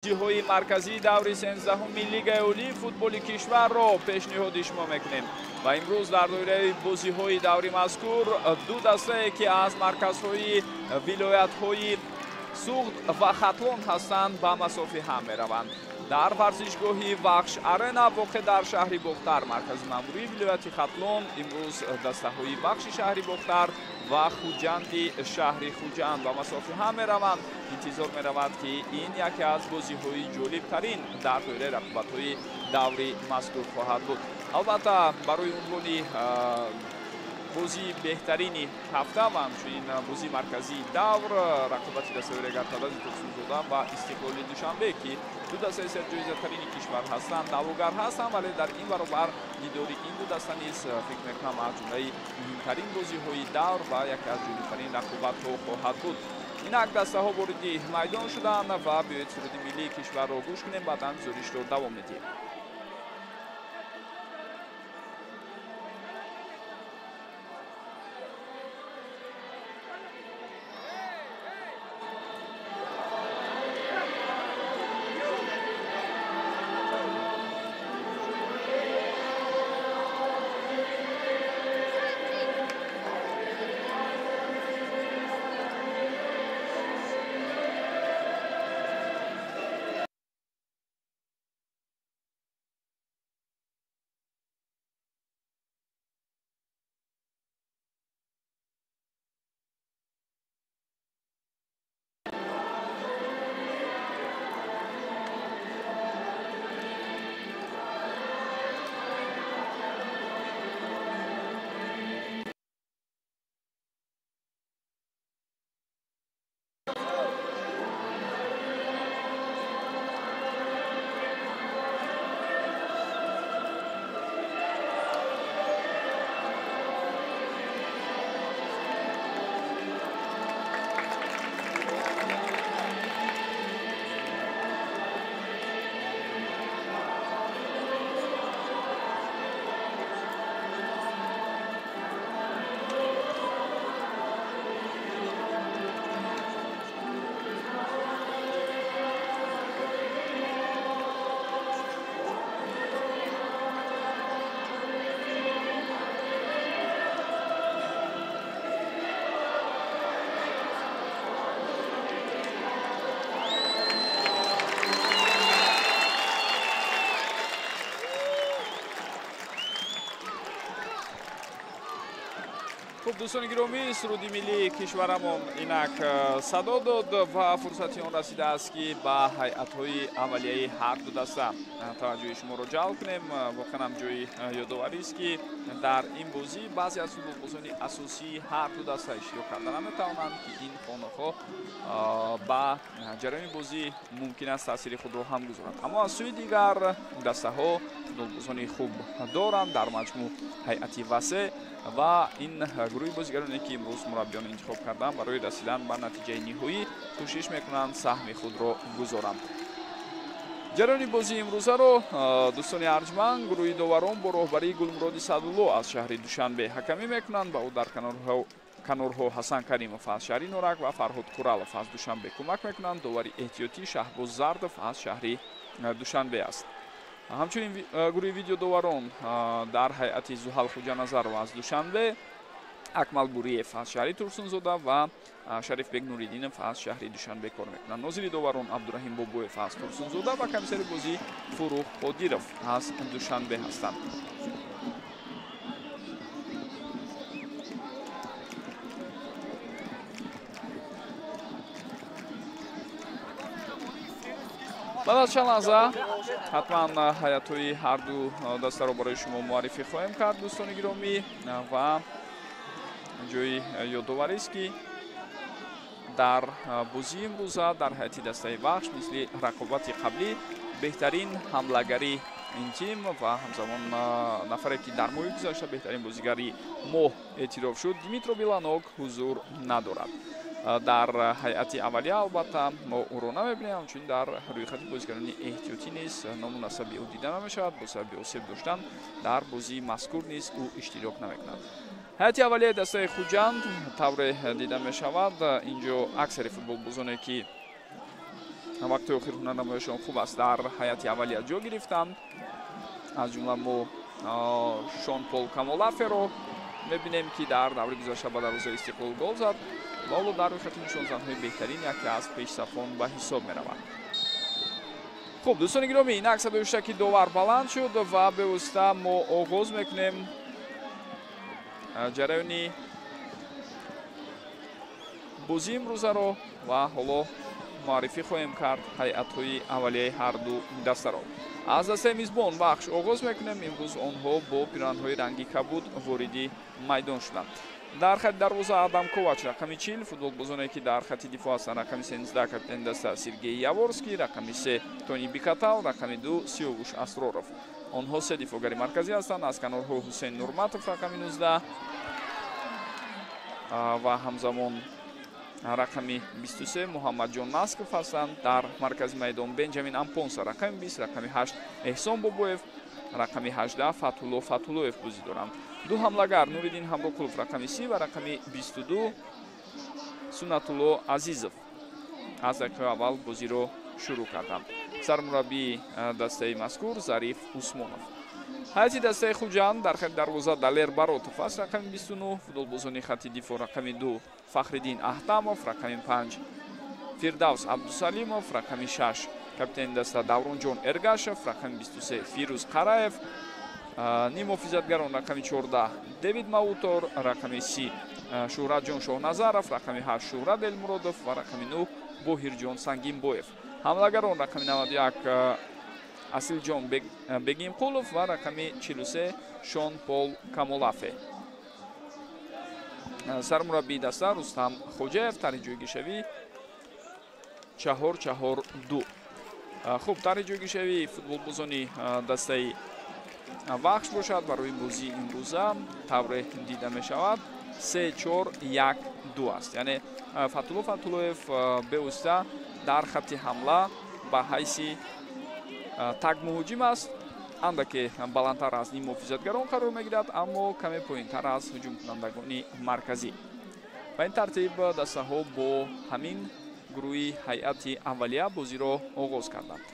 Бозиҳои марказии даври 13-уми Лигаи Олии футболи кишварро пешниҳоди шумо мекунем. Ва имрӯз дар доираи бозиҳои даври мазкур ду дастае, ки аз марказҳои вилоятҳои Суғд ва Хатлон ҳастанд, ба масофи ҳам мераванд. Дар варзишгоҳи Вахш Арена воқеъ дар шаҳри Бохтар, маркази маъмурии вилояти Хатлон, имрӯз дастаҳои Вахши шаҳри Бохтар ва Хуҷанди шаҳри Хуҷанд ба масофи ҳам мераванд. Интизор меравад, ки ин яке аз бозиҳои ҷолибтарин дар доираи рақобатҳои даври мазкур хоҳад буд. Албатта, барои унвони бозии беҳтарини ҳафта ва ҳамчунин бозии марказии давр рақобати дастаҳои Регартадази Турсунзода ва Истиқлоли Душанбе, ки ду дастаи серҷоизатарини кишвар ҳастанд, даъвогар ҳастанд, вале дар ин баробар дидори ин ду даста низ, фикр мекунам, аз ҷумлаи муҳимтарин бозиҳои давр ва яке аз ҷолибтарин рақобатҳо хоҳад буд. Инак дастаҳо вориди майдон шуданд ва биёед суруди миллии кишварро гӯш кунем, баъдан гузоришро давом медиҳем. Хуб, дӯстони гиромӣ, суруди миллии кишварамон инак садо дод ва фурсати он расидааст, ки ба ҳайатҳои аввалияи ҳар ду даста таваҷҷӯҳи шуморо ҷалб кунем. Воқеан ҳам ҷои ёдоварист, ки дар ин бозӣ баъзе аз футболбозони асосии ҳар ду даста иштирок карда наметавонанд, ки ин хонаҳо ба ҷараёни бозӣ мумкин аст таъсири худро ҳам гузоранд. Аммо аз сӯи дигар дастаҳо футболбозони хуб доранд, дар маҷмӯъ ҳайати васеъ, ва ин гурӯҳи бозигароне, ки имрӯз мураббиён интихоб карданд, барои расидан ба натиҷаи ниҳоӣ кӯшиш мекунанд саҳми худро гузоранд. Ҷараёни бозии имрӯзаро, дӯстони арҷманд, гурӯҳи доварон бо роҳбарии Гулмуроди Саъдулло аз шаҳри Душанбе ҳакамӣ мекунанд. Ба ӯ дар канорҳо Ҳасан Каримов аз шаҳри Норак ва Фарҳод Қуралов аз Душанбе кӯмак мекунанд. Довари эҳтиётӣ Шаҳбоз Зардов аз шаҳри Душанбе аст. Ҳамчунин гурӯҳи видеодоварон дар ҳайати Зуҳал Хуҷаназаров аз Душанбе, Акмал Буриев аз шаҳри Турсунзода ва Шарифбек Нуриддинов аз шаҳри Душанбе кор мекунанд. Нозири доварон Абдураҳим Бобоев аз Турсунзода ва комиссари бозӣ Фуруғ Қодиров аз Душанбе ҳастанд. Баъд аз чанд лаҳза ҳатман ҳайатҳои ҳарду дастаро барои шумо муаррифӣ хоҳем кард, дӯстони гиромӣ, ва ҷои ёдоварист, ки дар бозии имрӯза дар ҳайати дастаи Вахш мисли рақобати қаблӣ беҳтарин ҳамлагари ин тим ва ҳамзамон нафаре, ки дар моҳи гузашта беҳтарин бозигари моҳ эътироф шуд, Димитро Биланок ҳузур надорад. Дар ҳайати аввалия албатта мо ӯро намебинем, ҳамчунин дар рӯйхати бозигарони эҳтиётӣ низ ному насаби ӯ дида намешавад. Бо сабаби осеб доштан дар бозии мазкур низ ӯ иштирок намекунад. Ҳайати аввалияи дастаи Хуҷанд тавре дида мешавад, инҷо аксари футболбозоне, ки вақтҳои охир ҳунарнамояшон хуб аст, дар ҳайати аввалия ҷо гирифтанд. Аз ҷумла мо Шон Пол Камолаферо мебинем, ки дар даври гузашта ба дарвозаи Истиқлол гол зад ва ҳоло дар рӯйхати нишонзанҳои беҳтарин яке аз пешсафон ба ҳисоб меравад. Хуб, дӯстони гиромӣ, инак садои ҳуштаки довар баланд шуд ва бевосита мо оғоз мекунем ҷараёни бозии имрӯзаро ва ҳоло муаррифӣ хоҳем кард ҳайатҳои аввалияи ҳарду дастаро. Аз дастаи мизбон Вахш оғоз мекунем. Имрӯз онҳо бо пиранҳои ранги кабуд вориди майдон шуданд. Дар хати дарвоза Адам Ковач рақами 40, футболбозоне ки дар хати дифоъ ҳастанд рақами 13 капитани даста Сергей Яворский, рақами 3 Тони Бикатал, рақами 2 Сиёвуш Асроров. Онҳо се дифоъгари марказӣ ҳастанд. Аз канорҳо Ҳусейн Нурматов рақами 19 ва ҳамзамон рақами 23 Муҳаммадҷон Насков ҳастанд. Дар маркази майдон Бенҷамин Ампонса рақами 20, рақами 8 Эҳсон Бобоев, рақами 18 Фатҳулло Фатҳуллоев бозӣ доранд. Ду ҳамлагар Нуриддин Ҳамроқулов рақами 30 ва рақами 22 Суннатулло Азизов аз дақиқаи аввал бозиро шурӯъ карданд. Сармураббии дастаи мазкур Зариф Усмонов. Ҳайати дастаи Хуҷанд дар хати дарвоза Далер Баротов аст рақами 29, футболбозони хати дифоъ рақами 2 Фахриддин Аҳтамов, рақами 5 Фирдавс Абдусалимов, рақами 6 капитани даста Давронҷон Эргашев, рақами 23 Фирӯз Қараев, ниммуҳофизатгарон рақами 14 Дэвид Маутор, рақами 30 Шӯҳратҷон Шоҳназаров, рақами 8 Шӯҳрат Элмуродов ва рақами 9 Боҳирҷон Сангинбоев. Ҳамлагарон рақами 91 Асилҷон Бегимқулов ва рақами 43 Шон Пол Камолафе. Сармураббии даста Рустам Хоҷаев. Тарҳи ҷойгиршавӣ 4-4-2. Хуб, тарҳи ҷойгиршавии футболбозони дастаи Вахш бошад барои бозии имрӯза тавре дида мешавад 3-4-1-2 аст. Яъне Фатҳулло Фатҳуллоев бевосита дар хатти ҳамла ба ҳайси тагмуҳоҷим аст, андаке баландтар аз ниммуҳофизатгарон қарор мегирад, аммо каме поинтар аз ҳуҷумкунандагони марказӣ. Ба ин тартиб дастаҳо бо ҳамин гурӯҳи ҳайати аввалия бозиро оғоз карданд.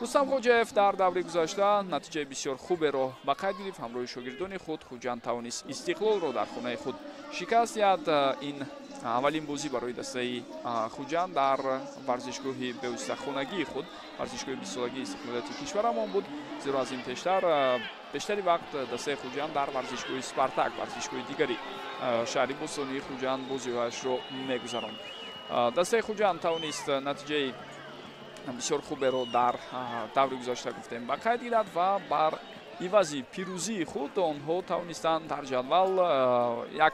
Рустам Хоҷаев дар даври гузашта натиҷаи бисёр хуберо ба қайд гирифт. Ҳамроҳи шогирдони худ Хуҷанд тавонист Истиқлолро дар хонаи худ шикаст диҳад. Ин аввалин бозӣ барои дастаи Хуҷанд дар варзишгоҳи бевосита хонагии худ, варзишгоҳи бистсолагии истиқлолияти кишварамон буд, зеро аз ин бештари вақт дастаи Хуҷанд дар варзишгоҳи Спартак, варзишгоҳи дигари шаҳри бостонии Хуҷанд бозиҳояшро мегузаронд. Дастаи Хуҷанд тавонист натиҷаи бисёр хуберо дар даври гузашта гуфтем ба қайд гирад ва бар ивази пирӯзии худ онҳо тавонистанд дар ҷадвал як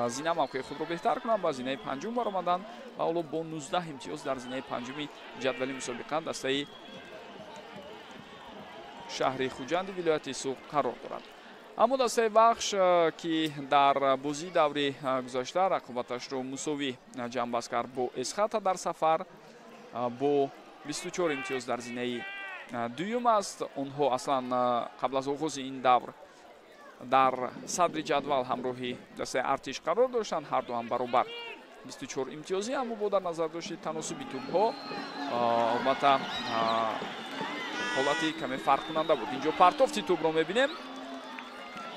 зина мавқеи худро беҳтар кунанд, ба зинаи панҷум баромаданд ва ҳоло бо 19 имтиёз дар зинаи панҷуми ҷадвали мусобиқа дастаи шаҳри Хуҷанди вилояти Суғд қарор дорад. Аммо дастаи Вахш, ки дар бозии даври гузашта рақобаташро мусовӣ ҷамъбаст кард бо Эсхата дар сафар, бо 24 имтиёз дар зинаи дуюм аст. Онҳо аслан қабл аз оғози ин давр дар садри ҷадвал ҳамроҳи дастаи Артиш қарор доштанд, ҳарду ҳам баробар 24 имтиёзӣ, аммо бо дар назар дошти таносуби тӯбҳо албатта ҳолати каме фарқкунанда буд. Инҷо партофти тӯбро мебинем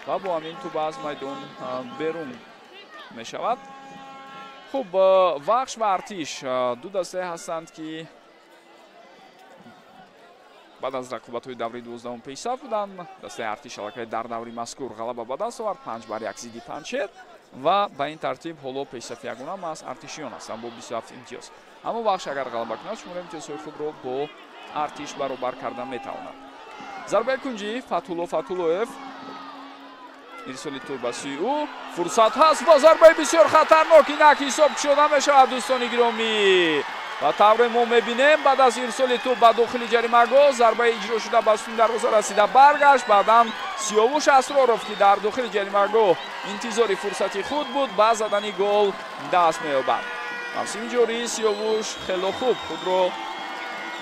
ва бо ҳамин тӯб аз майдон берун мешавад. Хуб, Вахш ва Артиш ду дастае ҳастанд, ки баъд аз рақобатҳои даври 12 пешсаф буданд. Дастаи Артиш аллакай дар даври мазкур ғалаба ба даст овард 5-1 зидди Панҷшер ва ба ин тартиб ҳоло пешсафи ягона маҳз артишиён ҳастанд бо 27 имтиёз. Аммо Вахш агар ғалаба кунад, шумораи имтиёзҳои худро бо Артиш баробар карда метавонад. Зарбаи кунҷӣ Фатҳулло Фатҳуллоев, ирсоли тӯб ба сӯи ӯ, фурсат ҳаст ва зарбаи бисёр хатарнок инак ҳисоб кушода мешавад дӯстони гиромӣ. Ва тавре мо мебинем, баъд аз ирсоли тӯб ба дохили ҷаримагоҳ зарбаи иҷро шуда ба сӯи дарвоза расида баргашт. Баъдан Сиёвуш Асроров, ки дар дохили ҷаримагоҳ интизори фурсати худ буд, ба задани гол даст меёбад. Мавсими ҷорӣ Сиёвуш хело хуб худро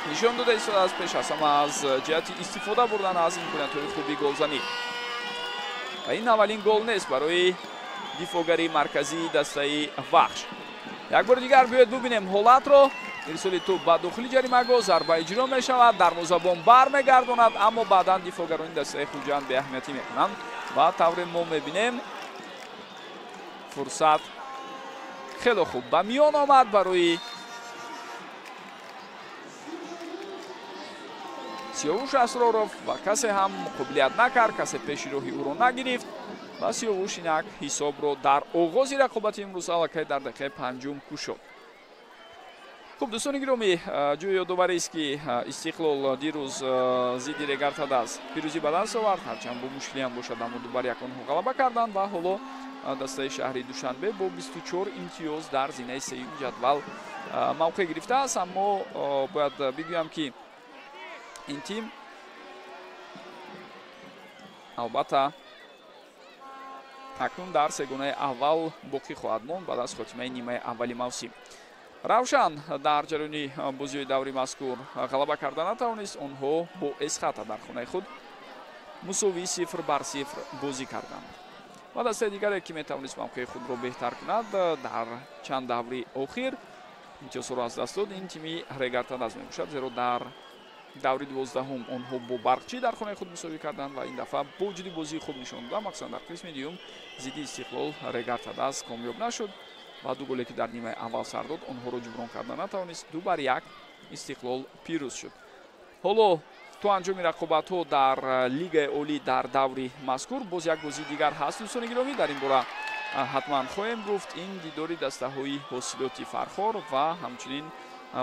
нишон дода истодааст, пеш аз ҳама аз ҷиҳати истифода бурдан аз имкониятҳои хуби голзанӣ. Ва ин аввалин гол нест барои дифоъгари марказии дастаи Вахш. Як бори дигар биёед бубинем ҳолатро. Ирсоли тӯб ба дохили ҷаримагоҳ, зарба иҷро мешавад, дарвозабон бармегардонад, аммо баъдан дифоъгарони дастаи Хуҷанд беаҳамиятӣ мекунанд ва тавре мо мебинем фурсат хеле хуб ба миён омад барои Сиёвуш Асроров ва касе ҳам муқобилият накард, касе пеши роҳи ӯро нагирифт ва Сиёвуш инак ҳисобро дар оғози рақобати имрӯз аллакай дар дақиқаи панҷум кушод. Хуб, дӯстони гиромӣ, ҷои ёдоварист, ки Истиқлол дирӯз зидди Регар-ТадАЗ пирӯзӣ ба даст овард, ҳарчанд бо мушкилиам бошад, аммо 2-1 онҳо ғалаба карданд ва ҳоло дастаи шаҳри Душанбе бо 24 имтиёз дар зинаи сеюми ҷадвал мавқеъ гирифтааст. Аммо бояд бигӯям, ки ин тим албатта акнун дар сегонаи аввал боқӣ хоҳад монд баъд аз хотимаи нимаи аввали мавсим. Равшан дар ҷараёни бозиҳои даври мазкур ғалаба карда натавонист. Онҳо бо Эсхата дар хонаи худ мусовии 0-0 бозӣ карданд. Ва дастаи дигаре, ки метавонист мавқеи худро беҳтар кунад дар чанд даври охир имтиёзҳоро аз даст дод, ин тими Регар-ТадАЗ мебошад, зеро дар даври 12-ум онҳо бо Барқчӣ дар хонаи худ мусовӣ карданд ва ин дафъа бо вуҷуди бозии хуб нишон доданд, махсусан дар қисми дуюм зидди Истиқлол Регар-ТадАЗ комёб нашуд ва ду голе, ки дар нимаи аввал сар дод, онҳоро ҷуброн карда натавонист. 2-1 Истиқлол пирӯз шуд. Ҳоло то анҷоми рақобатҳо дар Лигаи Олӣ дар даври мазкур боз як бозии дигар ҳаст, дӯстони гиромӣ, дар ин бора ҳатман хоҳем гуфт. Ин дидори дастаҳои ҳосилоти Фархор ва ҳамчунин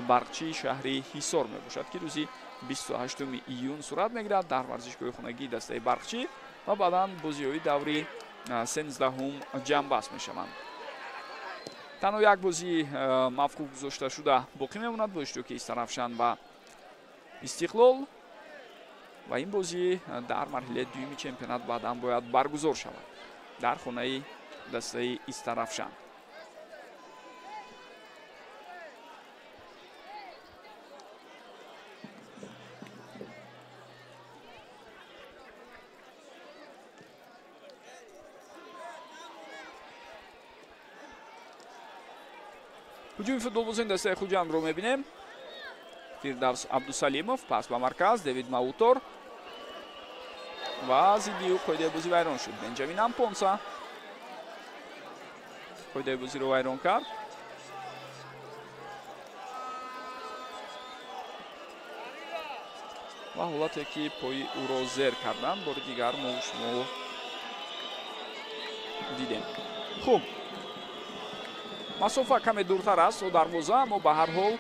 Барқчии шаҳри Ҳисор мебошад, ки рӯзи 28 июн сурат мегирад дар варзишгоҳи хонагии дастаи Барқчӣ ва баъдан бозиҳои даври 13-ум ҷамъбаст мешаванд. Танҳо як бозии мавқуф гузошта шуда боқӣ мемонад бо иштироки Истаравшан ва Истиқлол ва ин бозӣ дар марҳилаи дуюми чемпионат баъдан бояд баргузор шавад дар хонаи дастаи Истаравшан. Ҳуҷуми футболбозони дастаи Хуҷандро мебинем. Фирдавс Абдусалимов пас ба марказ, Дэвид Маутор ва зидди ӯ қоидаи бозӣ вайрон шуд. Бенҷамин Ампонса қоидаи бозиро вайрон кард. Ва ҳолате, ки пои ӯро зер карданд, бори дигар мо шумо дидем. Хуб, масофа каме дуртар аст то дарвоза, аммо ба ҳар ҳол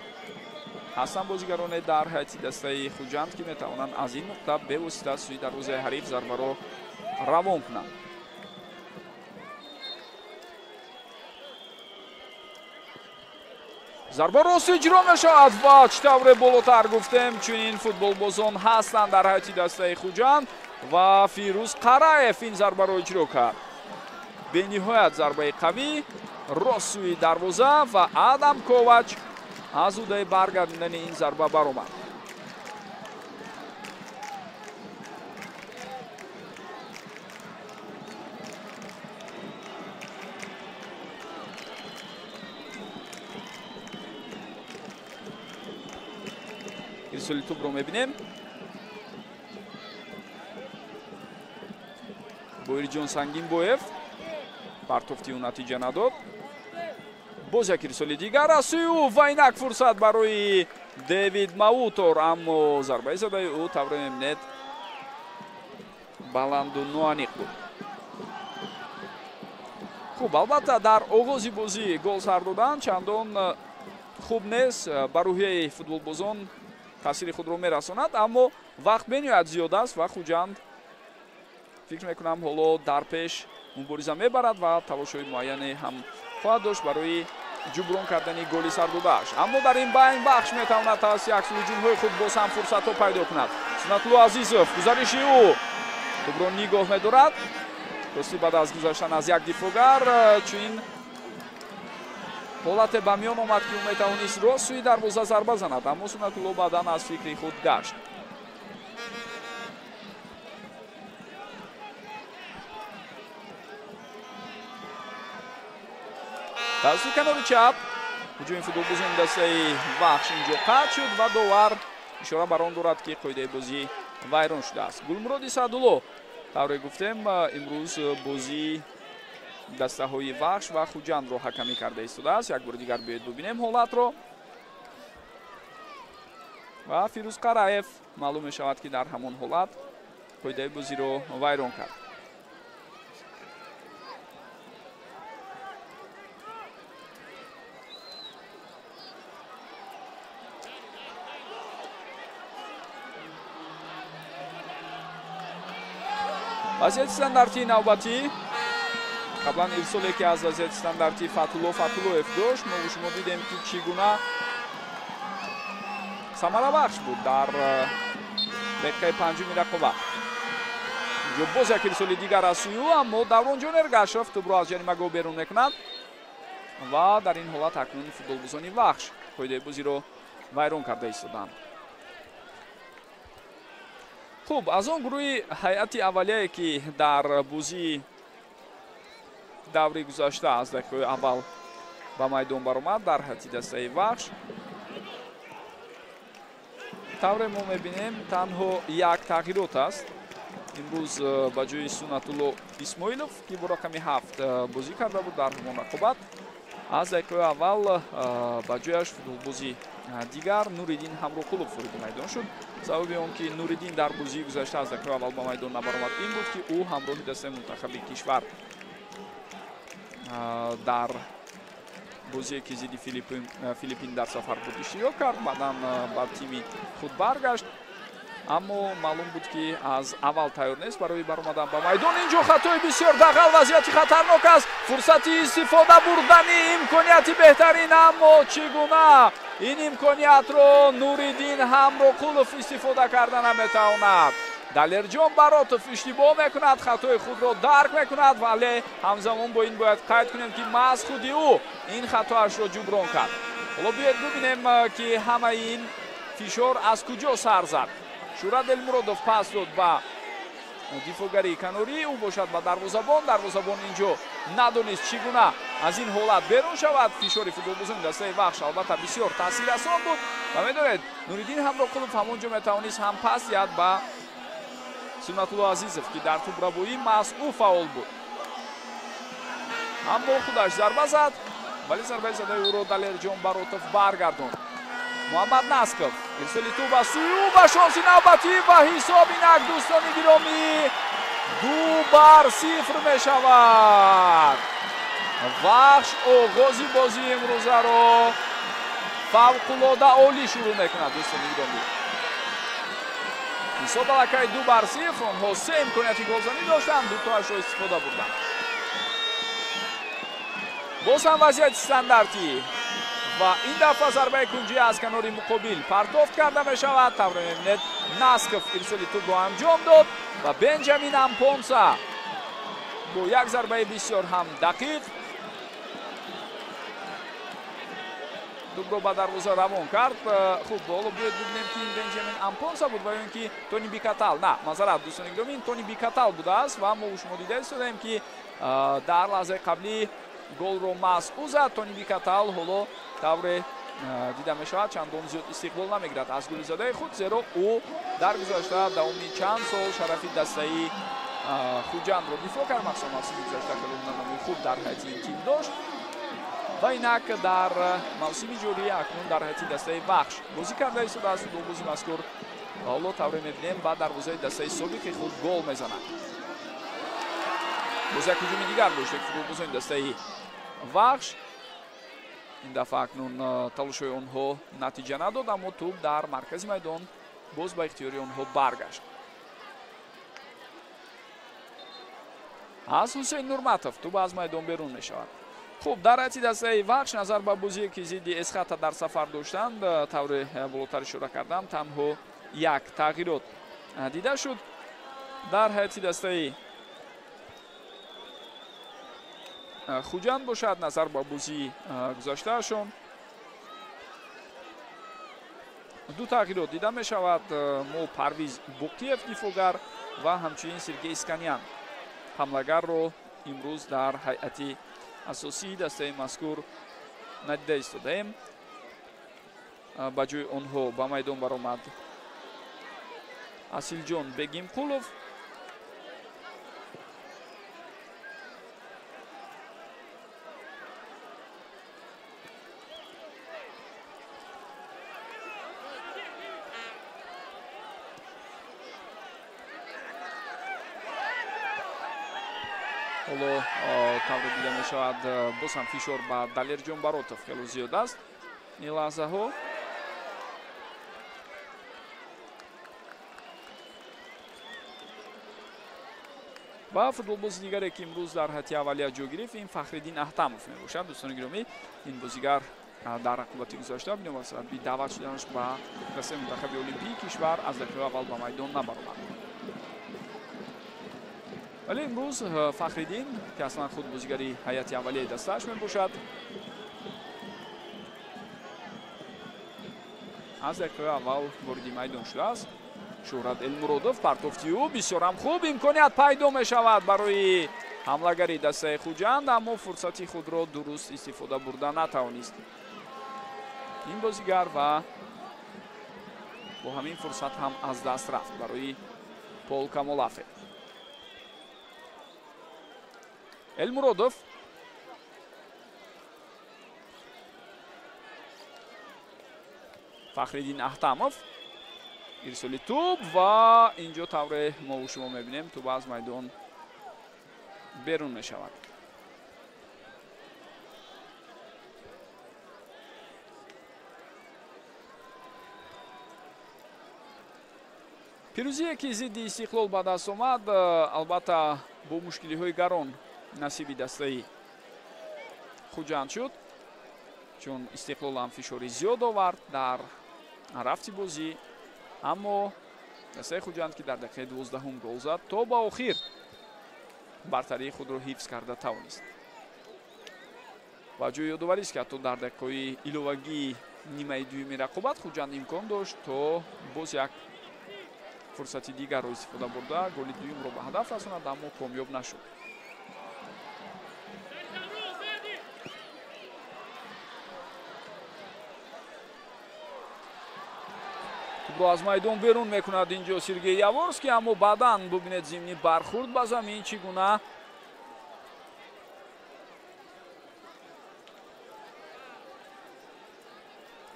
ҳастанд бозигароне дар ҳайати дастаи Хуҷанд, ки метавонанд аз ин нуқта бевосита сӯи дарвозаи ҳариф зарбаро равон кунанд. Зарба рост иҷро мешавад ва чӣ тавре болотар гуфтем, чунин футболбозон ҳастанд дар ҳайати дастаи Хуҷанд ва Фирӯз Қараев ин зарбаро иҷро кард. Бениҳоят зарбаи қавӣ рост сӯи дарвоза ва Адам Ковач аз ӯдаи баргардидани ин зарба баромад. Ирсоли тӯбро мебинем. Боирҷон Сангинбоев партофти ӯ натиҷа надод. Боз як ирсоли дигар аз сӯи ӯ ва инак фурсат барои Дэвид Маутор, аммо зарбаи задаи ӯ тавре мебинед баланду ноаниқ буд. Хуб, албатта дар оғози бозӣ гол сар додан чандон хуб нест, ба рӯҳияи футболбозон таъсири худро мерасонад, аммо вақт бениҳоят зиёд аст ва Хуҷанд фикр мекунам ҳоло дар пеш мубориза мебарад ва талошҳои муайяне ҳам хоҳад дошт барои ҷуброн кардани голи сардодааш. Аммо дар ин байн Бахш метавонад тавассути аксулҳуҷумҳои худ боз ҳам фурсатҳо пайдо кунад. Сунатулло Азизов гузариши ӯ тӯбро нигоҳ медорад. Рости баъд аз гузаштан аз як дифоъгар чунин ҳолате ба миён омад, ки ӯ метавонист рост сӯи дарвоза зарба занад, аммо Сунатулло баъдан аз фикри худ гашт. Тавассути канори чап Ҳуҷуми футболбозони дастаи Вахш инҷо қатъ шуд ва довар ишора бар он дорад, ки қоидаи бозӣ вайрон шудааст. Гулмуроди Саъдулло, тавре гуфтем, имрӯз бозии дастаҳои Вахш ва Хуҷандро ҳакамӣ карда истодааст. Як бори дигар биёед бубинем ҳолатро. Ва Фирӯз Қараев маълум мешавад, ки дар ҳамон ҳолат қоидаи бозиро вайрон кард. Вазъияти стандартии навбатӣ. Қаблан ирсоле ки аз вазъияти стандартӣ Фатулло Фатуллоев дошт, мо шумо дидем, ки чӣ гуна самарабахш буд дар дақиқаи панҷуми рақобат. Инҷо боз як ирсоли дигар аз сӯи ӯ, аммо Давронҷон Эргашев тӯбро аз ҷаримагоҳ берун мекунад ва дар ин ҳолат акнун футболбозони Вахш қоидаи бозиро вайрон карда истоданд. Хуб, аз он гурӯҳи ҳайати аввалияе, ки дар бозии даври гузашта аз дақиқаҳои аввал ба майдон баромад дар ҳайати дастаи Вахш, тавре мо мебинем, танҳо як тағйирот аст. Имрӯз ба ҷои Сунатулло Исмоилов, ки бо рақами 7 бозӣ карда буд дар ҳамон рақобат, аз дақиқаҳои аввал ба ҷояш футболбози дигар Нуриддин Ҳамроқулов вориди майдон шуд. Сабаби он ки Нуриддин дар бозии гузашта аз дақиқаи аввал ба майдон набаромад ин буд, ки ӯ ҳамроҳи дастаи мунтахаби кишвар дар бозие, ки зидди Филиппин дар сафар буд, иштирок кард, баъдан ба тими худ баргашт, аммо маълум буд, ки аз аввал тайёр нест барои баромадан ба майдон. Инҷо хатои бисёр дағал, вазъияти хатарнок аст, фурсати истифода бурдани имконияти беҳтарин, аммо чӣ гуна ин имкониятро Нуриддин Ҳамроқулов истифода карда наметавонад. Далерҷон Баротов иштибоҳ мекунад, хатои худро дарк мекунад, вале ҳамзамон бо ин бояд қайд кунем, ки маҳз худи ӯ ин хатоашро ҷуброн кард. Ҳоло биёед бубинем, ки ҳамаи ин фишор аз куҷо сар зад. Шӯрат Элмуродов пас дод ба дифоъгари канорӣ, ӯ бошад ба дарвозабон. Дарвозабон инҷо надонист, чӣ гуна аз ин ҳолат берун шавад. Фишори футболбозони дастаи Вахш албатта бисёр таъсиррасон буд ва медонед, Нуриддин Ҳамроқулов ҳамон ҷо метавонист ҳам пас диҳад ба Сунатулло Азизов, ки дар тӯбрабоӣ маҳз ӯ фаъол буд, аммо худаш зарба зад, вале зарбаи задаи ӯро Далерҷон Баротов баргардонд. Муҳаммад Насков ирсоли тӯб аз сӯи ӯ ба шонси навбатӣ ва ҳисоб инак, дӯстони гиромӣ, 2-0 мешавад. Вахш оғози бозии имрӯзаро фавқулода олӣ шурӯъ мекунад, дӯстони гиромӣ. Ҳисоб аллакай 2-0. Онҳо се имконияти голзанӣ доштанд, дутоашро истифода бурданд. Боз ҳам вазъияти стандартӣ ва ин дафъа зарбаи кунҷӣ аз канори муқобил партофт карда мешавад. Тавре мебинед, Насков ирсоли тӯбро анҷом дод ва Бенҷамин Ампонса бо як зарбаи бисёр ҳам дақиқ тӯбро ба дарвоза равон кард. Хуб, ҳоло биёед бибинем, ки ин Бенҷамин Ампонса буд ва ё ин ки Тони Бикатал. На, мазарат, дӯстони гиромӣ, ин Тони Бикатал будааст ва мо шумо дида истодаем, ки дар лаҳзаи қаблӣ голро маҳз ӯ зад. Тони Бикатал ҳоло тавре дида мешавад, чандон зиёд истиқбол намегирад аз голизадаи худ, зеро ӯ дар гузашта давоми чанд сол шарафи дастаи Хуҷандро дифоъ кард. Махсусан мавсими гузашта хеле ҳунарнамои хуб дар ҳайати ин тим дошт ва инак дар мавсими ҷорӣ акнун дар ҳайати дастаи Вахш бозӣ карда истодааст футболбози мазкур ва ҳоло тавре мебинем, ба дарвозаи дастаи собиқи худ гол мезанад. Боз як ҳуҷуми дигар дошт футболбозони дастаи Вахш. Ин дафъа акнун талошҳои онҳо натиҷа надод, аммо тӯб дар маркази майдон боз ба ихтиёри онҳо баргашт. Аз Ҳусейн Нурматов тӯб аз майдон берун мешавад. Хуб, дар ҳайати дастаи Вахш назар ба бозие, ки зидди Эсхата дар сафар доштанд, тавре болотар ишора кардам, танҳо як тағйирот дида шуд. Дар ҳайати дастаи Хуҷанд бошад, назар ба бозии гузаштаашон ду тағйирот дида мешавад. Мо Парвиз Боқиев дифоъгар ва ҳамчунин Сергей Исканян ҳамлагарро имрӯз дар ҳайати асосии дастаи мазкур надида истодаем. Ба ҷои онҳо ба майдон баромад Асилҷон Бегимқулов. Ҳоло тавре дида мешавад, боз ҳам фишор ба Далерҷон Баротов хело зиёд аст ин лаҳзаҳо. Ва футболбози дигаре, ки имрӯз дар ҳайати аввалия ҷой гирифт, ин Фахриддин Аҳтамов мебошад. Дӯстони гиромӣ, ин бозигар дар рақобати гузашта бинобар сабаби даъват шуданаш ба дастаи мунтахаби олимпии кишвар аз дақиқаи аввал ба майдон набаромад. Вале имрӯз Фахриддин, ки аслан худ бозигари ҳайати аввалияи дастааш мебошад, аз дақиқаи аввал вориди майдон шудааст. Шӯҳрат Элмуродов партофти ӯ бисёрам хуб, имконият пайдо мешавад барои ҳамлагари дастаи Хуҷанд, аммо фурсати худро дуруст истифода бурда натавонист ин бозигар ва бо ҳамин фурсат ҳам аз даст рафт барои Пол Камолафе. Элмуродов Фахриддин Аҳтамов, ирсоли тӯб ва инҷо тавре мо шумо мебинем, тӯб аз майдон берун мешавад. Пирӯзие, ки зидди Истиқлол ба даст омад, албатта бо мушкилиҳои гарон насиби дастаи Хуҷанд шуд, чун Истиқлол ҳам фишори зиёд овард дар рафти бозӣ, аммо дастаи Хуҷанд, ки дар дақиқаи 12 гол зад, то ба охир бартарии худро ҳифз карда тавонист. Ва ҷои ёдоварист, ки ҳатто дар дақиқаҳои иловагии нимаи дуюми рақобат Хуҷанд имкон дошт то боз як фурсати дигарро истифода бурда голи дуюмро ба ҳадаф расонад, аммо комёб нашуд. Тӯбро аз майдон берун мекунад инҷо Сергей Яворский, аммо баъдан бубинед зимни бархурд ба замин чӣ гуна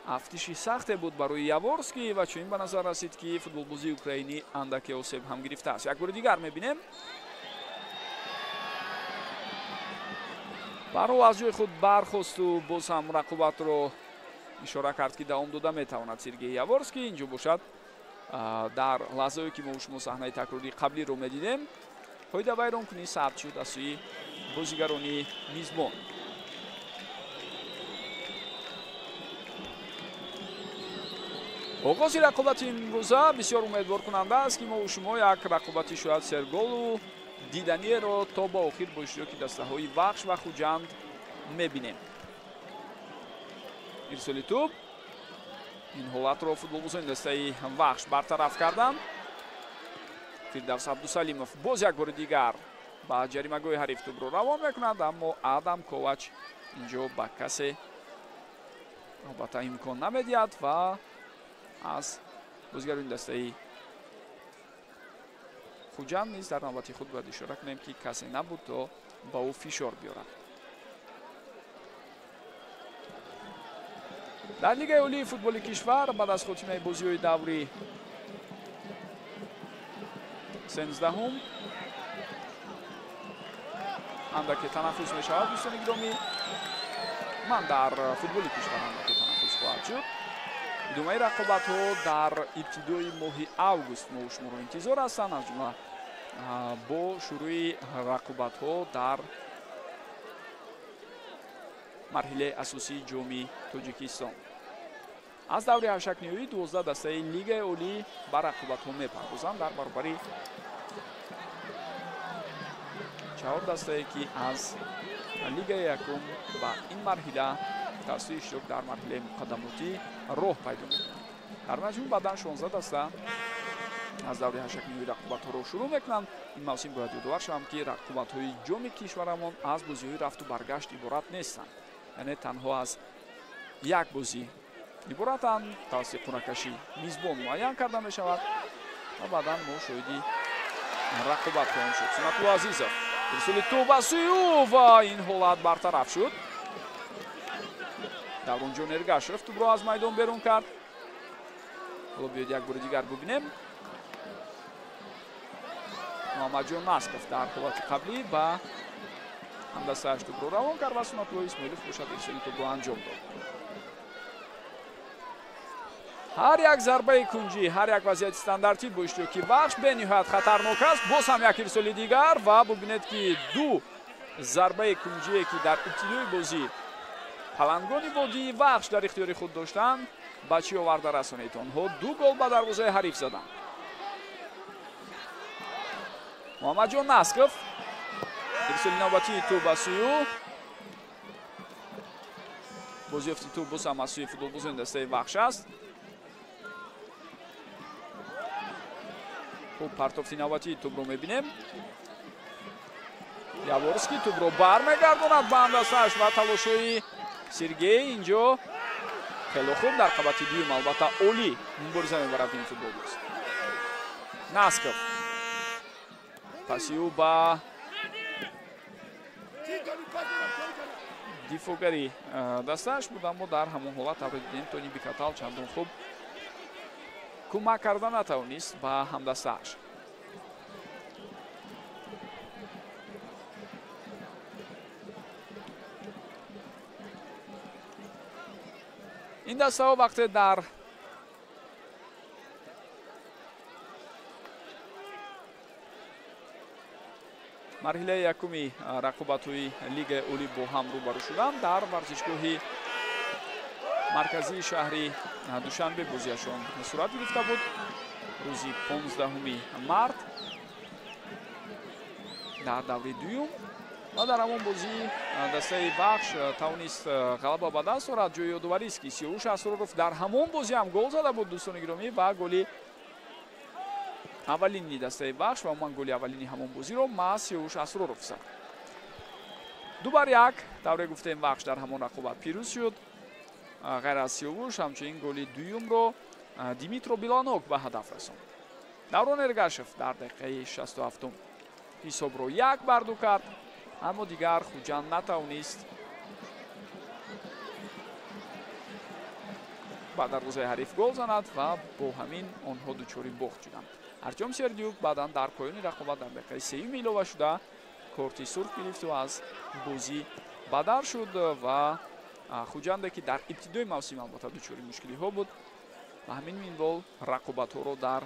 афтиши сахте буд барои Яворский ва чунин ба назар расид, ки футболбозии украинӣ андаке осеб ҳам гирифтааст. Як бори дигар мебинем, баро аз ҷои худ бархосту боз ҳам рақобатро ишора кард, ки давом дода метавонад Сергей Яворский. Инҷо бошад дар лаҳзае, ки мо шумо саҳнаи такрории қаблиро медидем, қоидавайронкунӣ сабт шуд аз сӯи бозигарони мизбон. Оғози рақобати имрӯза бисёр умедворкунанда аст, ки мо шумо як рақобати шояд серголу диданиеро то ба охир бо иштироки дастаҳои Вахш ва Хуҷанд мебинем. Ирсоли тӯб, ин ҳолатро футболбозони дастаи Вахш бартараф карданд. Фирдавс Абдусалимов боз як бори дигар ба ҷаримагоҳи ҳариф тӯбро равон мекунад, аммо Адам Ковач инҷо ба касе албатта имкон намедиҳад ва аз бозигарони дастаи Хуҷанд низ дар навбати худ бояд ишора кунем, ки касе набуд то ба ӯ фишор биёрад. Дар Лигаи олии футболи кишвар баъд аз хотимаи бозиҳои даври 13 андаке танаффус мешавад. Дӯстони гиромӣ, ман дар футболи кишвар андаке танаффус хоҳад шуд. Идомаи рақобатҳо дар ибтидои моҳи август мо шуморо интизор ҳастанд, аз ҷумла бо шурӯи рақобатҳо дар марҳилаи асосии ҷоми Тоҷикистон. Аз даври ҳашакниҳоӣ 12 дастаи Лигаи олӣ ба рақобатҳо мепардозанд дар баробари 4 дастае, ки аз Лигаи якум ба ин марҳила тавассути иштирок дар марҳилаи муқаддамотӣ роҳ пайдо мекунанд. Дар маҷмӯъ баъдан 16 даста аз даври ҳашакниҳои рақобатҳоро шурӯъ мекунанд. Ин мавсим бояд ёдовар шавам, ки рақобатҳои ҷоми кишварамон аз бозиҳои рафту баргашт иборат нестанд, яъне танҳо аз Як бозӣ иборатанд, тавассути қуръакашӣ мизбон муайян карда мешавад ва баъдан мо шоҳиди рақобат хоҳем шуд. Сунатулло Азизов, ирсоли тӯб ба сӯи ӯ ва ин ҳолат бартараф шуд. Давронҷон Эргашев тӯбро аз майдон берун кард. Ҳоло биёед як бори дигар бубинем. Муҳаммадҷон Насков дар ҳолати қаблӣ ба ҳамдастааш тӯбро равон кард ва Сунатулло Исмоилов бошад ирсоли тӯбро анҷом дод. Ҳар як зарбаи кунҷӣ, ҳар як вазъияти стандартӣ бо иштироки Вахш бениҳоят хатарнок аст. Боз ҳам як ирсоли дигар ва бубинед, ки ду зарбаи кунҷие, ки дар ибтидои бозӣ палангони водии Вахш дар ихтиёри худ доштанд, ба чӣ оварда расонид? Онҳо ду гол ба дарвозаи ҳариф заданд. Муҳаммадҷон Насков, ирсоли навбатии тӯб ба сӯи ӯ. Бозиёфти тӯб боз ҳам аз сӯи футболбозони дастаи Вахш аст. Хуб, партофти навбатии тӯбро мебинем. Яворский тӯбро бармегардонад ба ҳамдастааш ва талошҳои Сергей инҷо хело хуб дар қабати дуюм, албатта олӣ мубориза мебарад ин футболбоз. Насков паси ӯ ба дифоъгари дастааш буд, аммо дар ҳамон ҳолат тавре дидем Тони Бикатал чандон хуб кӯмак карда натавонист ба ҳамдастааш. Ин дастаҳо вақте дар марҳилаи якуми рақобатҳои Лигаи Олӣ бо ҳам рӯбарӯ шуданд, дар варзишгоҳи марказии шаҳри Душанбе бозиашон сурат гирифта буд. Рӯзи 15 март дар даври дуюм ва дар ҳамон бозӣ дастаи Вахш тавонист ғалаба ба даст орад. Ҷои ёдоварист, ки Сиёвуш Асроров дар ҳамон бозӣ ҳам гол зада буд, дӯстони гиромӣ, ва голи аввалини дастаи Вахш ва умуман голи аввалини ҳамон бозиро маҳз Сиёвуш Асроров зад. 2-1 тавре гуфтем, Вахш дар ҳамон рақобат пирӯз шуд. Ғайр аз Сиёвуш ҳамчунин голи дуюмро Димитро Биланок ба ҳадаф расонд. Даврон Эргашев дар дақиқаи 67 ҳисобро 1-2 кард, аммо дигар Хуҷанд натавонист ба дарвозаи ҳариф гол занад ва бо ҳамин онҳо дучори бохт шуданд. Артём Сердюк баъдан дар поёни рақобат дар дақиқаи сеюм илова шуда корти сурх гирифту аз бозӣ бадар шуд ва Хуҷанде, ки дар ибтидои мавсим албатта дучори мушкилиҳо буд, ба ҳамин минвол рақобатҳоро дар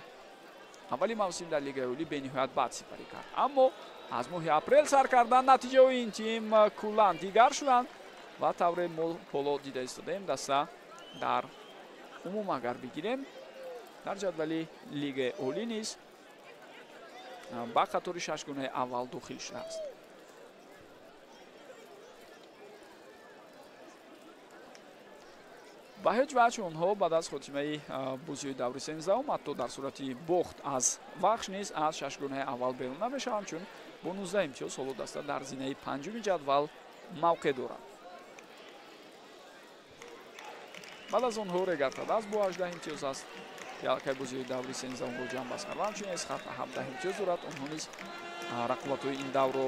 аввали мавсим дар Лигаи Олӣ бениҳоят бад сипарӣ кард. Аммо аз моҳи апрел сар кардан натиҷаҳои ин тим куллан дигар шуданд ва тавре мо ҳоло дида истодаем, даста дар умум агар бигирем дар ҷадвали Лигаи Олӣ низ ба қатори шашгунаи аввал дохил шудааст. Ба ҳеҷ ваҷҳ онҳо баъд аз хотимаи бозиҳои даври сенздаҳум ҳатто дар сурати бохт аз Вахш низ аз шашгунаи аввал берун намешаванд, чун бо 19 имтиёз ҳоло даста дар зинаи панҷуми ҷадвал мавқеъ дорад. Баъд аз онҳо Регартадаз бо 18 имтиёз аст, ки аллакай бозиҳои даври сенздаҳумро ҷамъбаст кард. Ҳамчунин Эсхата 17 имтиёз дорад. Онҳо низ рақобатҳои ин даврро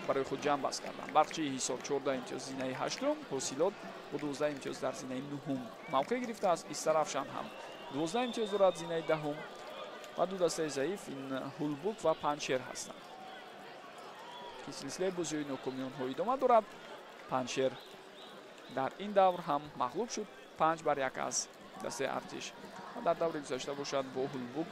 барои худ ҷамъбаст карданд. Барқчии Ҳисор 14 имтиёз зинаи ҳаштум, Ҳосилот бо 12 имтиёз дар зинаи нуҳум мавқеъ гирифтааст. Истарафшан ҳам 12 имтиёз дорад, зинаи даҳум, ва ду дастаи заиф ин Ҳулбук ва Панҷшер ҳастанд, ки силсилаи бозиҳои нокомии онҳо идома дорад. Панҷшер дар ин давр ҳам мағлуб шуд 5-1 аз дастаи Артиш ва дар даври гузашта бошад бо Ҳулбук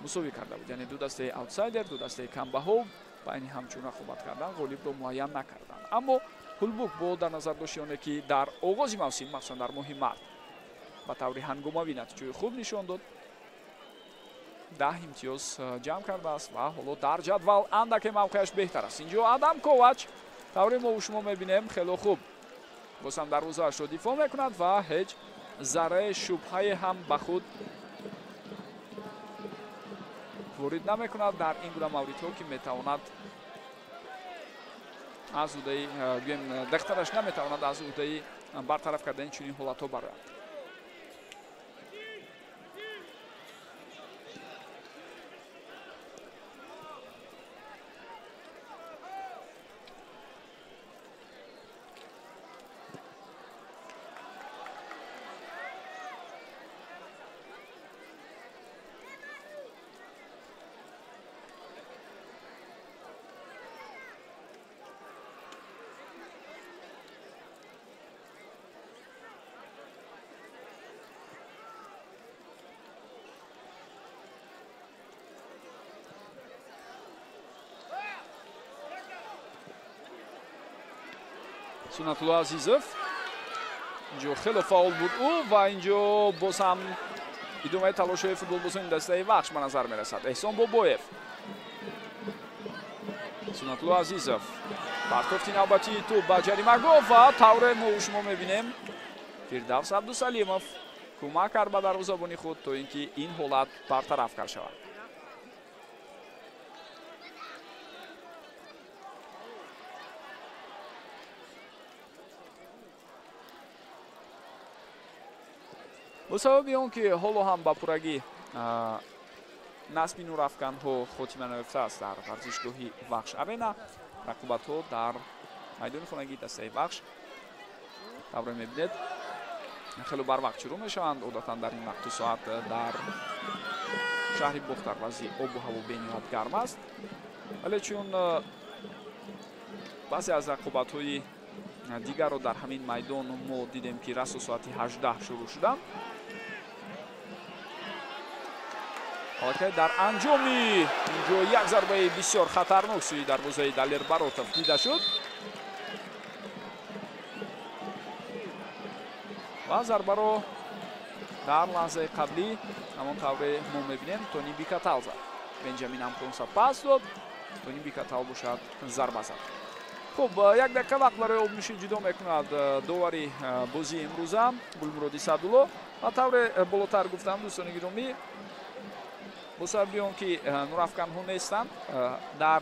мусовӣ карда буд. Яъне ду дастаи аутсайдер, ду дастаи камбаҳо байни ҳамчун рақобат кардан ғолибро муайян накарданд. Аммо Ҳулбук бо дар назар дошти оне, ки дар оғози мавсим, махсусан дар моҳи март, ба таври ҳангомавӣ натиҷаи хуб нишон дод, 10 имтиёз ҷамъ кардааст ва ҳоло дар ҷадвал андаке мавқеаш беҳтар аст. Инҷо Адам Ковач тавре мо шумо мебинем хело хуб боз ҳам дарвозаашро дифоъ мекунад ва ҳеҷ зарраи шубҳае ҳам ба худ ворид намекунад дар ин гуна мавридҳо, ки метавонад аз уҳдаи, гӯем, дақтараш наметавонад аз уҳдаи бартараф кардани чунин ҳолатҳо барояд. Сунатулло Азизов инҷо хеле фаъол буд ӯ ва инҷо боз ҳам идомаи талошҳои футболбозони дастаи Вахш ба назар мерасад. Эҳсон Бобоев, Сунатулло Азизов, партофти навбатии тӯб ба ҷаримагоҳ ва тавре мо шумо мебинем Фирдавс Абдусалимов кӯмак кард ба дарвозабони худ то ин ки ин ҳолат бартараф кард шавад. Бо сабаби он ки ҳоло ҳам ба пуррагӣ насби нурафканҳо хотима наёфтааст дар варзишгоҳи Вахш Арена, рақобатҳо дар майдони хонагии дастаи Вахш тавре мебинед хеле барвақт шурӯъ мешаванд. Одатан дар ин вақту соат дар шаҳри Бохтар вазъи обу ҳаво бениҳоят гарм аст, вале чун баъзе аз рақобатҳои дигарро дар ҳамин майдон мо дидем ки расо соати 18 шурӯъ шуданд, аллакай дар анҷоми инҷо як зарбаи бисёр хатарнок сӯи дарвозаи Далер Баротов дида шуд ва зарбаро дар лаҳзаи қаблӣ ҳамон тавре мо мебинем Тони Бикатал зад. Бенҷамин Ампонса пас дод, Тони Бикатал бошад зарба зад. Хуб, як дақиқа вақт барои обнӯшӣ ҷудо мекунад довари бозии имрӯза Гулмуроди Саъдулло. Ва тавре болотар гуфтам, дӯстони гиромӣ, бо сабаби он ки нурафканҳо нестанд дар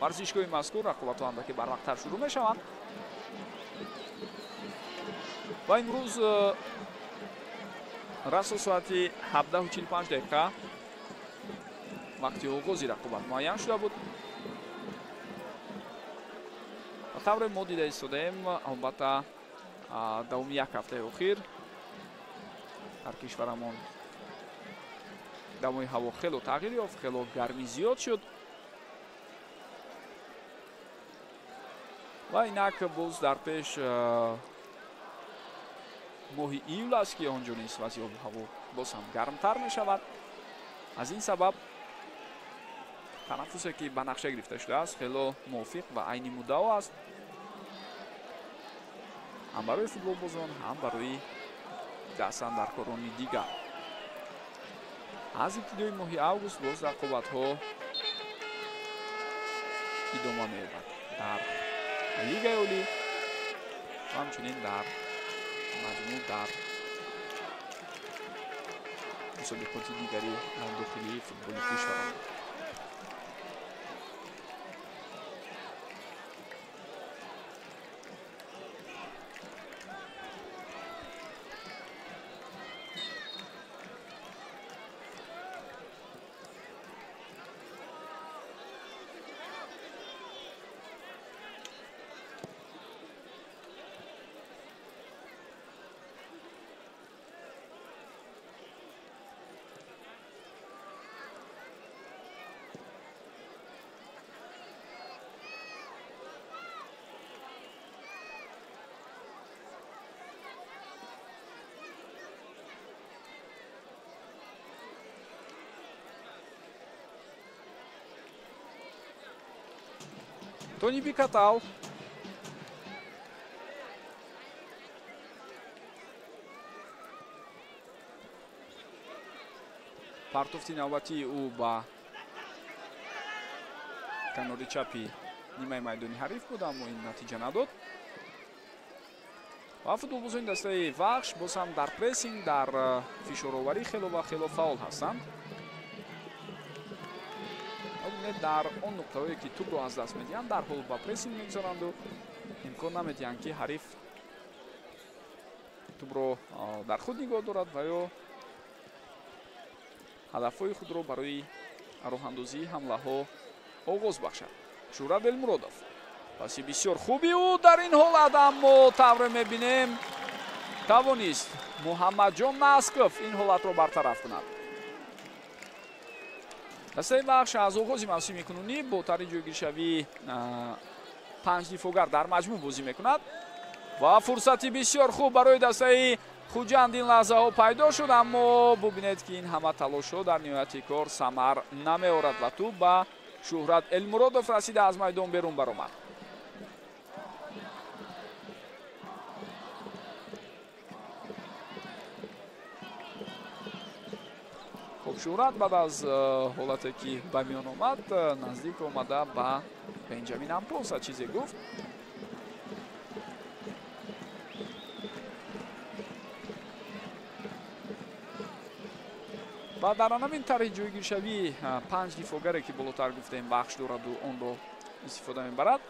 варзишгоҳи мазкур, рақобатҳо андаке барвақттар шурӯъ мешаванд ва имрӯз расо соати 17:45 дақиқа вақти оғози рақобат муайян шуда буд. Ва тавре мо дида истодаем, албатта давоми як ҳафтаи охир дар кишварамон дамои ҳаво хело тағйир ёфт, хело гармӣ зиёд шуд ва инак боз дар пеш моҳи июл аст ки он ҷо низ вазъи обу ҳаво боз ҳам гармтар мешавад. Аз ин сабаб танаффусе ки ба нақша гирифта шудааст хело мувофиқ ва айни муддао аст ҳам барои футболбозон, ҳам барои дастандаркорони дигар. Аз ибтидои моҳи август боз рақобатҳо идома меёбад дар Лигаи Олӣ ва ҳамчунин дар маҷмӯъ дар мусобиқоти дигари дохилии футболи кишвар. Тони Бикатал. Партофти навбатии ӯ ба канори чапи нимаи майдони ҳариф буд, аммо ин натиҷа надод. Ва футболбозони дастаи Вахш боз ҳам дар прессинг, дар фишороварӣ хело ва хело фаъол ҳастанд. Бубинед, дар он нуқтаҳое ки тӯбро аз даст медиҳанд, дар ҳол ба прессинг мегузоранду имкон намедиҳанд, ки ҳариф тӯбро дар худ нигоҳ дорад ва ё ҳадафҳои худро барои роҳандозии ҳамлаҳо оғоз бахшад. Шӯҳрат Элмуродов, паси бисёр хуби ӯ дар ин ҳолат, аммо тавре мебинем тавонист Муҳаммадҷон Насков ин ҳолатро бартараф кунад. Дастаи Вахш аз оғози мавсими кунунӣ бо тарзи ҷойгиршавии 5 дифоъгар дар маҷмӯъ бозӣ мекунад ва фурсати бисёр хуб барои дастаи Хуҷанд ин лаҳзаҳо пайдо шуд, аммо бубинед, ки ин ҳама талошҳо дар ниҳояти кор самар намеорад ва тӯб ба Шӯҳрат Элмуродов расида аз майдон берун баромад. Хуб, Шӯҳрат баъд аз ҳолате ки ба миён омад, наздик омада ба Бенҷамин Ампонса чизе гуфт. Ва дар ҳамин тарҳи ҷойгиршавии 5 дифоъгаре ки болотар гуфтем Вахш дораду онро истифода мебарад,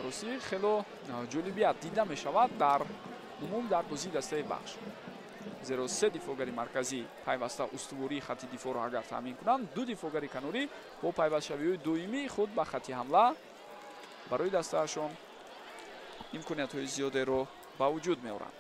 ростӣ хело ҷолибият дида мешавад дар умум дар бозии дастаи Вахш, зеро 3 дифоъгари марказӣ пайваста устувории хати дифоъро агар таъмин кунанд, 2 дифоъгари канорӣ бо пайвастшавиҳои доимии худ ба хати ҳамла барои дастаашон имкониятҳои зиёдеро ба вуҷуд меоранд.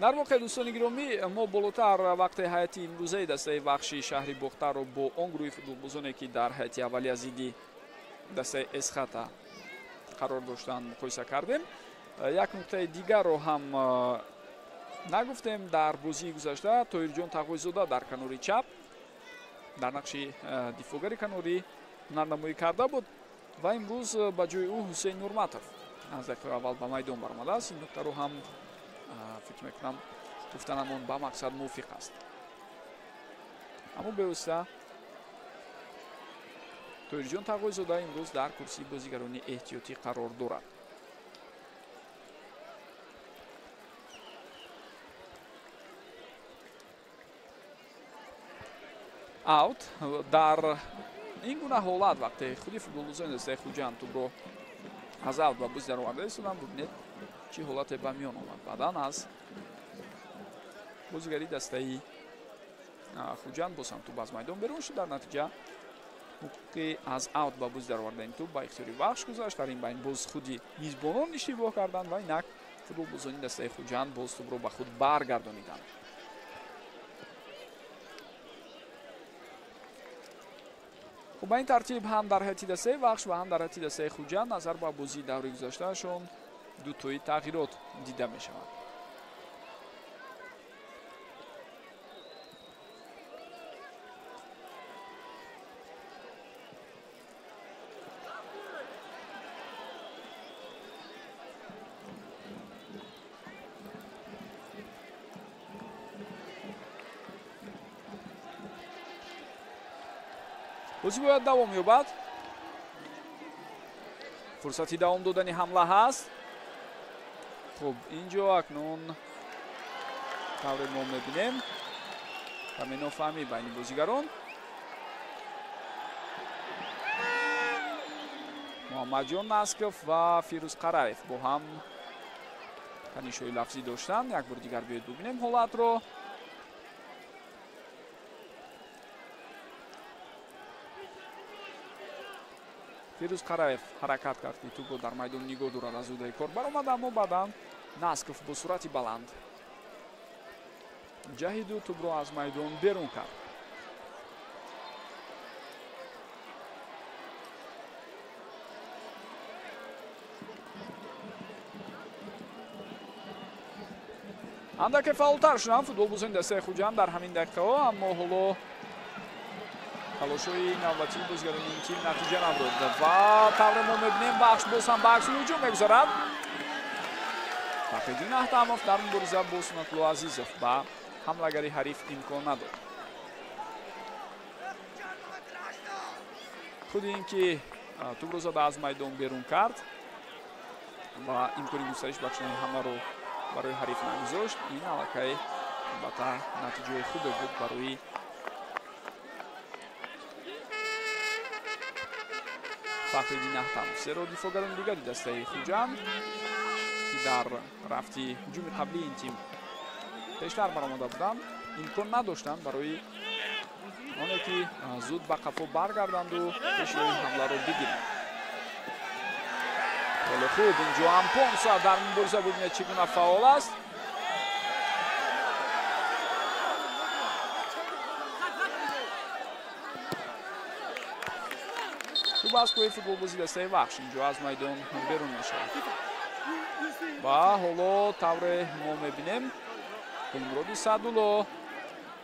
Дар воқеъ, дӯстони гиромӣ, мо болотар вақте ҳайати имрӯзаи дастаи Вахши шаҳри Бохтарро бо он гурӯҳи футболбозоне, ки дар ҳайати аввалия зидди дастаи Эсхата қарор доштанд, муқоиса кардем. Як нуқтаи дигарро ҳам нагуфтем. Дар бозии гузашта Тоҳирҷон Тағойзода дар канори чап дар нақши дифоъгари канорӣ ҳунарнамоӣ карда буд ва имрӯз ба ҷои ӯ Ҳусейн Нурматов аз дақиқаи аввал ба майдон баромадааст. Ин нуқтаро ҳам фикр мекунам гуфтанамон ба мақсад мувофиқ аст. Аммо бевосита Тоҳирҷон Тағойзода имрӯз дар курсии бозигарони эҳтиётӣ қарор дорад. Аут. Дар ин гуна ҳолат вақте худи футболбозони дастаи Хуҷанд тӯбро аз аут ба бозӣ дароварда истоданд, бубинед чӣ ҳолате ба миён омад. Баъдан аз бозигари дастаи Хуҷанд боз ҳам тӯб аз майдон берун шуд. Дар натиҷа ҳуқуқи аз аут ба бозӣ даровардани тӯб ба ихтиёри Вахш гузашт. Дар ин байн боз худи мизбонон иштибоҳ карданд ва инак футболбозони дастаи Хуҷанд боз тӯбро ба худ баргардониданд. Хуб, ба ин тартиб ҳам дар ҳайати дастаи Вахш ва ҳам дар ҳайати дастаи Хуҷанд назар ба бозии даври гузаштаашон дутои тағйирот дида мешавад. Бозӣ бояд давом ёбад. Фурсати давом додани ҳамла ҳаст. Хуб, инҷо акнун тавре мо мебинем каме нофаҳмӣ байни бозигарон. Муҳаммадҷон Насков ва Фирӯз Қараев бо ҳам танишҳои лафзӣ доштанд. Як бори дигар биёед бубинем ҳолатро. Фирӯз Қараев ҳаракат кард, ки тӯбро дар майдон нигоҳ дорад, аз ӯдаи кор баромад, аммо баъдан Насков бо суръати баланд ҷаҳиду тӯбро аз майдон берун кард. Андаке фаъолтар шуданд футболбозони дастаи Хуҷанд дар ҳамин дақиқаҳо, аммо ҳоло талошҳои навбатии бозигарони ин тим натиҷа надод ва тавре мо мебинем Вахш боз ҳам ба акси ҳуҷум мегузарад. Фахриддин Аҳтамов дар мубориза бо Сунатулло Азизов ба ҳамлагари ҳариф имкон надод. Худи ин ки тӯбро зада аз майдон берун кард ва имкони густариш бахшидани ҳамларо барои ҳариф нагузошт, ин аллакай албатта натиҷаи хубе буд барои Фахриддин Аҳтамов. Зеро дифоъгарони дигари дастаи Хуҷанд, ки дар рафти ҳуҷуми қаблии ин тим пештар баромада буданд, имкон надоштанд барои оне ки зуд ба қафо баргарданду пешроҳи ҳамларо бигиранд. Хеле хуб, инҷо Ампонса дар мубориза бибинед чӣ гуна фаъол аст. Хуб аст кӯҳи футболбози дастаи Вахш инҷо аз майдон берун мешавад. Ва ҳоло тавре мо мебинем Гулмуроди Саъдулло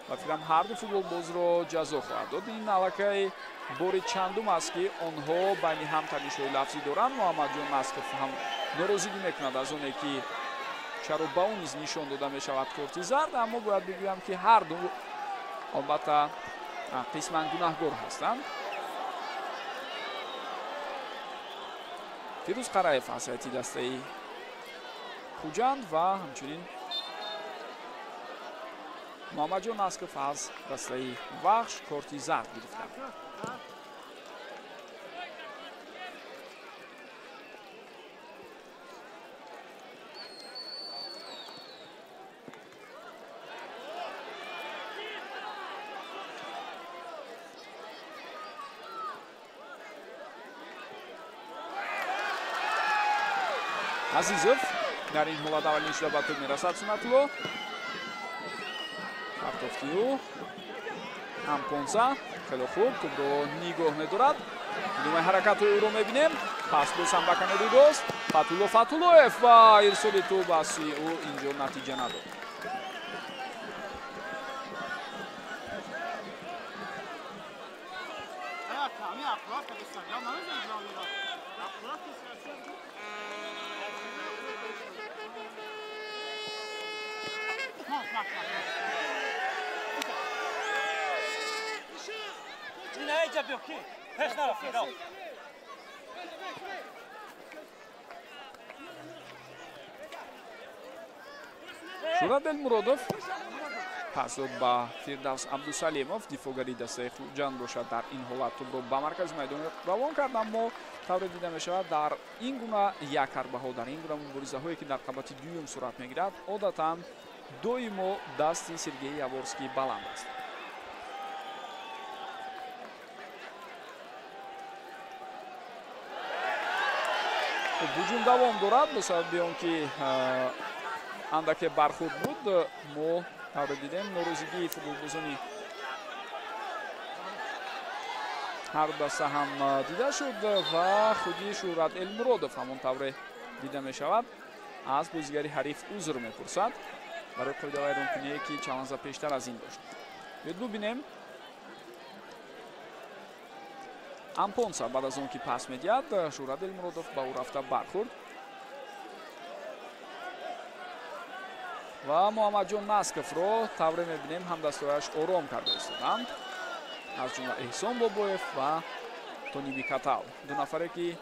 ба фикрам ҳар ду футболбозро ҷазо хоҳад дод. Ин аллакай бори чандум аст, ки онҳо байни ҳам танишҳои лафзӣ доранд. Муҳаммадҷон Насков ҳам норозигӣ мекунад аз оне ки чаро ба ӯ низ нишон дода мешавад корти зард, аммо бояд бигӯям, ки ҳар ду албатта қисман гунаҳгор ҳастанд. Фирӯз Қараев аз ҳайати дастаи Хуҷанд ва ҳамчунин Муҳаммадҷон Насков аз дастаи Вахш корти зард гирифтанд. Азизов дар ин ҳолат аввалин шуда ба тӯб мерасад. Сунатулло партофти ӯ Ампонса хеле хуб тӯбро нигоҳ медорад. Идомаи ҳаракатҳои ӯро мебинем. Пас боз ҳам ба канори рост Фатулло Фатуллоев ва ирсоли тӯб аз сӯи ӯ инҷо натиҷа надод. Шӯҳрат Элмуродов пас дод ба Фирдавс Абдусалимов. Дифоъгари дастаи Хуҷанд бошад дар ин ҳолат тӯбро ба маркази майдон равон кард, аммо тавре дида мешавад дар ин гуна якҳарбаҳо, дар ин гуна муборизаҳое ки дар қабати дуюм сурат мегирад, одатан доимо дасти Сергей Яворский баланд аст. Ҳуҷум давом дорад бо сабаби он ки андаке бархӯрд буд. Мо тавре дидем норозигии футболбозони ҳар даста ҳам дида шуд ва худи Шӯҳрат Элмуродов ҳамон тавре дида мешавад аз бозигари ҳариф узр мепурсад барои қоидавайронкуние ки чанд лаҳза пештар аз ин дошт. Биёед бубинем. Ампонса баъд аз он ки пас медиҳад, Шӯҳрат Элмуродов ба ӯ рафта бархӯрд ва Муҳаммадҷон Насковро тавре мебинем ҳамдастояш ором карда истоданд, аз ҷумла Эҳсон Бобоев ва Тониби Катал, ду нафаре ки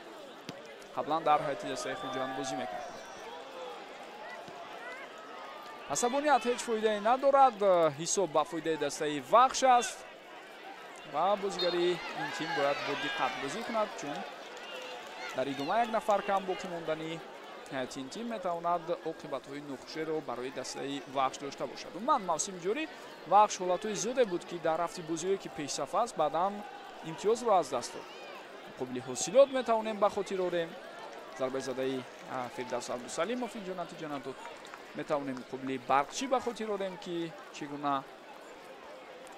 қаблан дар ҳайати дастаи Хуҷанд бозӣ мекарданд. Асабоният ҳеҷ фоидае надорад, ҳисоб ба фоидаи дастаи Вахш аст ва бозигари ин тим бояд бо диққат бозӣ кунад, чун дар идома як нафар кам боқӣ мондани ҳайати ин тим метавонад оқибатҳои нохушеро барои дастаи Вахш дошта бошад. Умуман мавсими ҷорӣ Вахш ҳолатҳои зиёде буд, ки дар рафти бозиҳое ки пешсаф аст, баъдан имтиёзро аз даст дод. Муқобили Ҳосилот метавонем ба хотир орем, зарбаи задаи Фирдавс Абдусалимов инҷо натиҷа надод. Метавонем муқобили Барқчӣ ба хотир орем, ки чӣ гуна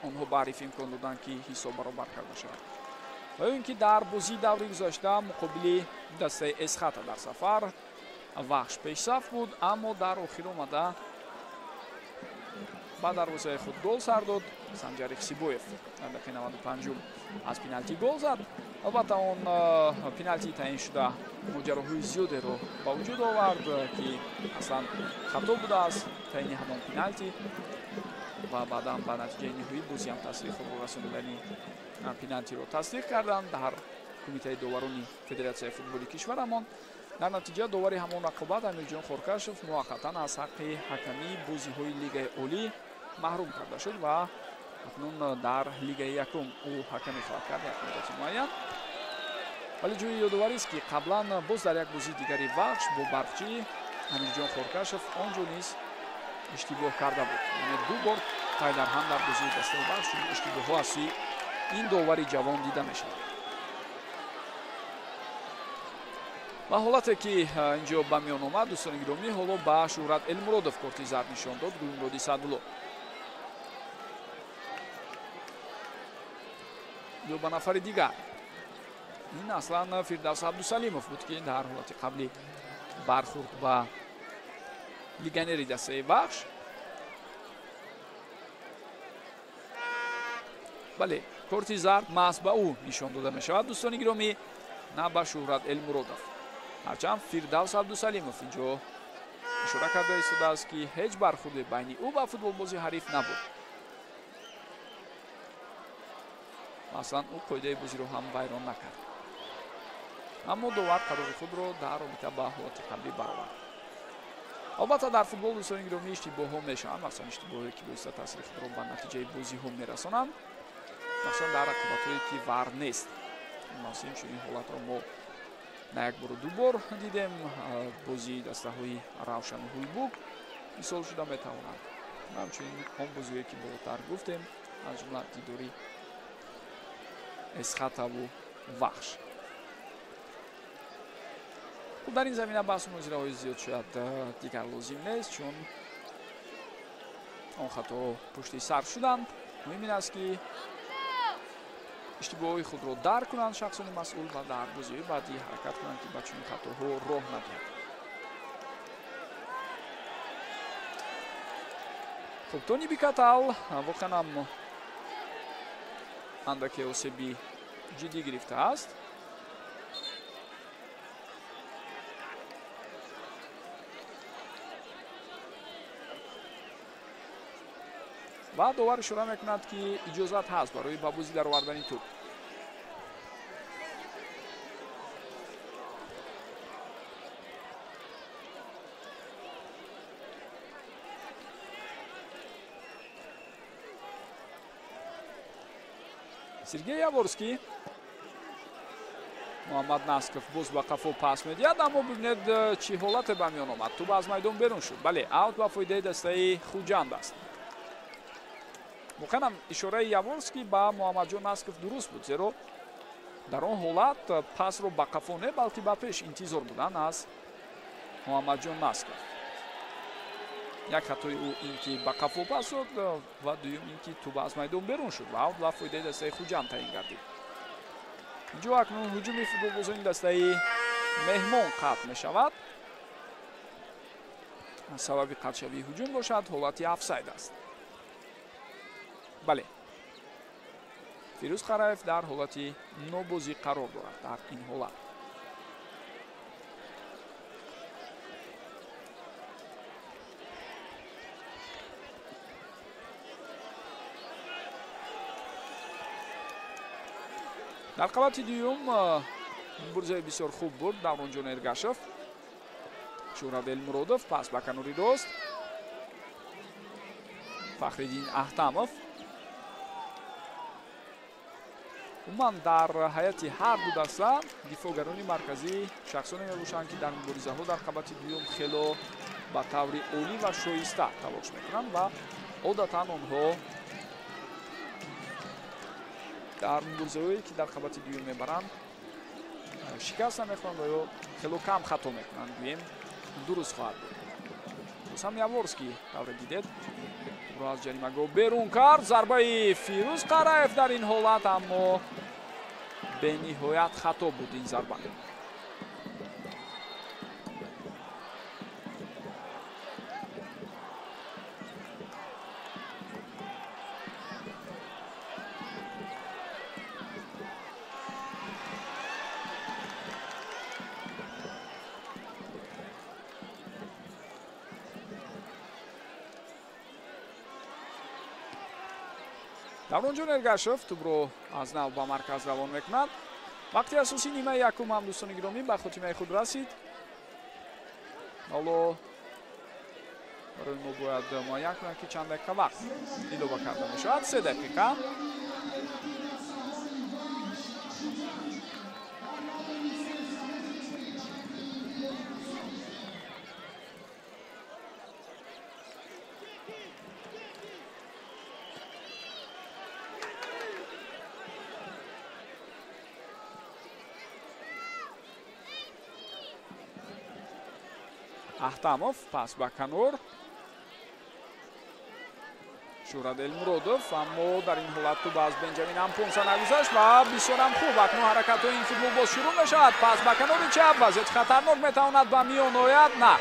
онҳо ба ҳариф имкон доданд, ки ҳисоб баробар карда шавад. Ва ё ин ки дар бозии даври гузашта муқобили дастаи Эсхата дар сафар Вахш пешсаф буд, аммо дар охир омада Ба дарвозаи худ гол сар дод. Санҷар Ихсибоев дар дақиқаи 95 аз пеналти гол зад. Албатта, он пеналти таъин шуда моҷароҳои зиёдеро ба вуҷуд овард, ки аслан хато будааст таъини ҳамон пеналти ва баъдан ба натиҷаи ниҳоӣ бозӣ ҳам таъсири худро расонидани пеналтиро тасдиқ карданд дар кумитаи доварони Федератсияи футболи кишварамон. Дар натиҷа довари ҳамон рақобат Амирҷон Хоркашов муваққатан аз ҳаққи ҳакамии бозиҳои Лигаи Олӣ маҳрум карда шуд ва акнун дар Лигаи Якум ӯ ҳакамӣ хоҳад кард як муддати муайян. Вале ҷои ёдоварист, ки қаблан боз дар як бозии дигари Вахш бо Барқчӣ Амирҷон Хоркашов он ҷо низ иштибоҳ карда буд. Яъне ду бор пай дар ҳам дар бозии дастаи Вахш иштибоҳҳо аз сӯи ин довари ҷавон дида мешавад. Ва ҳолате ки инҷо ба миён омад, дӯстони гиромӣ, ҳоло ба Шӯҳрат Элмуродов корти зард нишон дод Гулмуроди Саъдулло. Ё ба нафари дигар. Ин аслан Фирдавс Абдусалимов буд, ки дар ҳолати қаблӣ бархӯрд ба легионери дастаи Вахш. Бале, корти зард маҳз ба ӯ нишон дода мешавад, дӯстони гиромӣ, на ба Шӯҳрат Элмуродов. Ҳарчанд Фирдавс Абдусалимов инҷо ишора карда истодааст, ки ҳеҷ бархӯрде байни ӯ ва футболбози ҳариф набуд. Аслан ӯ қоидаи бозиро ҳам вайрон накард. Аммо довар қарори худро дар робита ба ҳолати қаблӣ баровард. Албатта, дар футбол, дӯстони гиромӣ, иштибоҳҳо мешаванд, махсусан иштибоҳое, ки боиста таъсири худро ба натиҷаи бозиҳо мерасонанд, махсусан дар рақобатҳое, ки вар нест. Ин мавсим чунин ҳолатро мо на як бору ду бор дидем. Бозии дастаҳои Равшану Ҳулбук мисол шуда метавонанд. Ҳамчунин он бозиҳое, ки болотар гуфтем, аз ҷумла дидори Эсхатаву Вахш. Хуб, дар ин замина баҳсу мунозираҳои зиёд шояд дигар лозим нест, чун он хатоҳо пушти сар шуданд. Муҳим ин аст, ки иштибоҳҳои худро дарк кунанд шахсони масъул ва дар бозиҳои баъдӣ ҳаракат кунанд, ки ба чунин хатоҳо роҳ надиҳанд. Хуб, Тони Бикатал воқеан ҳам андаке осеби ҷиддӣ гирифтааст. Ва довар ишора мекунад, ки иҷозат ҳаст барои ба бозӣ даровардани тӯб. Сергей Яворский. Муҳаммад Насков боз ба қафо пас медиҳад, аммо бибинед, чӣ ҳолате ба миён омад. Тӯб аз майдон берун шуд. Бале, аут ба фоидаи дастаи Хуҷанд аст. Воқеан ҳам ишораи Яворский ба Муҳаммадҷон Насков дуруст буд, зеро дар он ҳолат пасро ба қафо не, балки ба пеш интизор буданд аз Муҳаммадҷон Насков. Як хатои ӯ ин ки ба қафо пас дод ва дуюм ин ки тӯб аз майдон берун шуд ва аут ба фоидаи дастаи Хуҷанд таъин гардид. Инҷо акнун ҳуҷуми футболбозони дастаи меҳмон қатъ мешавад. Сабаби қатъшавии ҳуҷум бошад ҳолати офсайд аст. Бале, Фирӯз Қараев дар ҳолати нобозӣ қарор дорад дар ин ҳолат. Дар қабати дуюм муборизаи бисёр хуб бурд Давронҷон Эргашев. Шӯҳрат Элмуродов пас ба канори рост. Фахриддин Аҳтамов. Умуман, дар ҳайати ҳар ду даста дифоъгарони марказӣ шахсоне мебошанд, ки дар муборизаҳо дар қабати дуюм хело ба таври олӣ ва шоиста талош мекунанд ва одатан онҳо дар муборизаҳое, ки дар қабати дуюм мебаранд, шикаст намехӯранд ва ё хело кам хато мекунанд, гӯем дуруст хоҳад буд. Боз ҳам Яворский, тавре дидед, ро аз ҷаримагоҳ берун кард. Зарбаи Фирӯз Қараев дар ин ҳолат, аммо бениҳоят хато буд ин зарба. Давронҷон Эргашев тӯбро аз нав ба марказ равон мекунад. Вақти асосии нимаи якум ҳам, дӯстони гиромӣ, ба хотимаи худ расид. Ҳоло барои мо бояд муайян кунад, ки чанд дақиқа вақт илова карда мешавад. 3 дақиқа. Ахтамов пас ба канор. Шӯҳрат Элмуродов, аммо дар ин ҳолат тӯб аз Бенҷамин Ампонса нагузашт ва бисёрам хуб. Акнун ҳаракатҳои ин футболбоз шурӯъ мешавад. Пас ба канори чап, вазъияти хатарнок метавонад ба миён ояд. На,